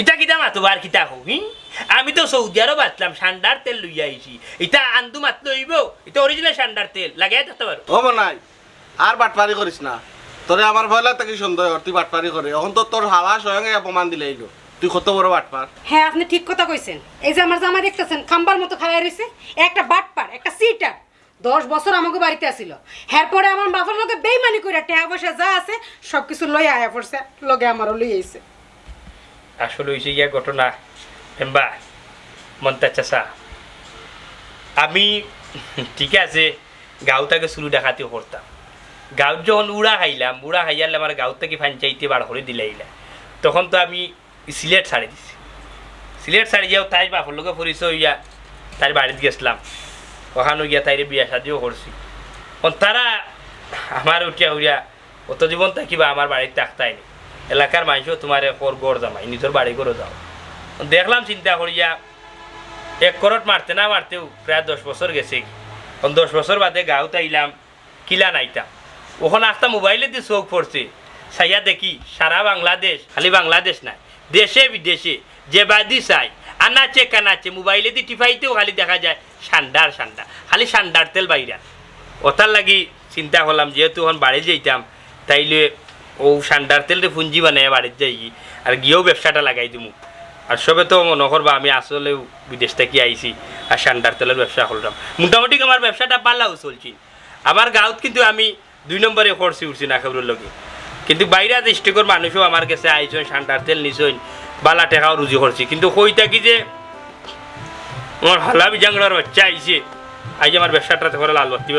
ইতা কিতা মাতো আর কিতা কও, হি? আমি তো সৌদি আরব আসলাম, সান্ডার তেল লইয়া আইছি। ইতা আন্দু মাতলে অইবো? ইতা original সান্ডার তেল, লাগাইয়া দেখতে পারো। ও মনাই, আর বাটপারি করিস না। তোরে আমার পয়লা থাকি সন্দেহ অর, তুই বাটপারি করে। অখন তো তোর হালা স্বয়ং এই অপমান দিলাইলো। তুই কত বড় বাটপার। হ্যাঁ, আপনি ঠিক কথা কইছেন। এই যে আমার জামাই দেখতেছেন, খাম্বার মতো খাড়াই রইছে, একটা বাটপার, একটা চিটার। দশ বছর আমাকে বাড়িতে আছিল, এরপরে আমার বাপের লগে বেইমানি কইরা টেকা পয়সা যা আছে সবকিছু লই আয়া পড়ছে, লগে আমারও লই আইছে। আসলে অইছে গিয়া ঘটনা, মেম্বার, মন্তাজ চাচা, আমি ঠিক আছে, গাঁওত আগে চুরি ডাকাতিও করতাম। গাঁওত যখন উড়া খাইলাম, উড়া খাইয়ারলে আমার গাঁওত থাকি ফাঞ্চাইতে বার করি দিলাইলা, তখন তো আমি সিলেট ছাড়ি দিছি। সিলেট ছাড়ি যাও তাইর বাপর লগে পরিচয় অইয়া তাইর বাড়িত গেছলাম, অখানো গিয়া তাইরে বিয়া শাদিও করছি। অখন তারা আমার উঠিয়া উড়িয়া অত জীবন থাকিবা আমার বাড়িত থাকতায় নি। এলাকার মানষেও তোমারে কর ঘর জামাই, নিজর বাড়ি ঘরো যাও। দেখলাম চিন্তা করিয়া, এক করট মারতে না মারতেও প্রায় দশ বছর গেছে গি। অখন দশ বছর বাদে গাঁওত আইলাম, কিলা নাইতাম। অখন আখতা মোবাইলেদি চউখ পড়ছে, চাইয়া দেখি সারা বাংলাদেশ, খালি বাংলাদেশ নায়, দেশে বিদেশে যেবাদি চাই, আনাচে কানাচে মোবাইলেদি টিপাইতেও খালি দেখা যায় সান্ডার সান্ডার, খালি সান্ডার তেল বাইরার। অতার লাগি চিন্তা করলাম, যেহেতু অখন বাড়িত যাইতাম, তাইলে অউ সান্ডার তেলরে পুঞ্জি বানাইয়া বাড়িত যাইগি, আর গিয়াউ ব্যবসাটা লাগাই দিমু। আর সবে তো মনো করবা আমি আসলেউ বিদেশ থাকি আইছি আর সান্ডার তেলর ব্যবসা কররাম। মোটামুটি আমার ব্যবসাটা ভালাউ চলছিল। আমার গাঁওত কিন্তু আমি দুই নম্বরে খরচি উঠছি না কেউরর লগে, কিন্তু বাইরা district-র মানুষও আমার গেছে আইছইন, সান্ডার তেল নিছইন, ভালা টেকাও রুজি করছি, কিন্তু কই থাকি যে আমার হালা বিজাংড়ার বাচ্চা আইছে, আইজ আমার ব্যবসাটাতে করে লাল বাতি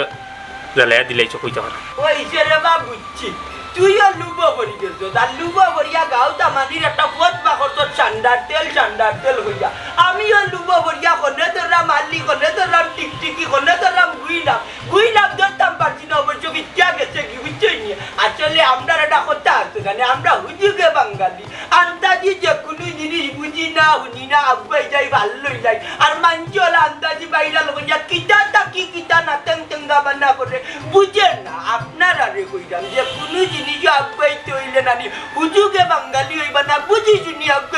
জ্বালাইয়া দিলাইছে, কইতা পারো। ওই যে রে বা বুঝছি, তুইও লুবো করি গেছস, আর লুবো করিয়া গাঁওত আমানির একটা পথ বার করছস, সান্ডার তেল, সান্ডার তেল কইয়া। আমিও লুবো করিয়া কনে ধরলাম আল্লি, কনে ধরলাম টিকটিকি, কনে ধরলাম গুইলাম, গুইলাম ধরতাম পারছি না, অবশ্য বিদ্যা গেছে কি বুঝছস নি? আসলে আমরার একটা কথা আছে, মানে আমরা হুজুগে বাঙালি, আন্তাজি যে কুনু জিনিস বুঝি না, হুনি না, আগুয়াই যাই, ভাল্লই যাই। আর মানষে অলা আন্তাজি বাইরাল করিয়া কিতা তা কি, কিতা না তেং তেঙ্গা বানা করে, বুঝে না। আপনারারে কইরাম যে কুনু জিনিসও আগুয়াইতে অইলে নানি হুজুগে বাঙালি অইবা না, বুঝি শুনি আগুয়াইবা।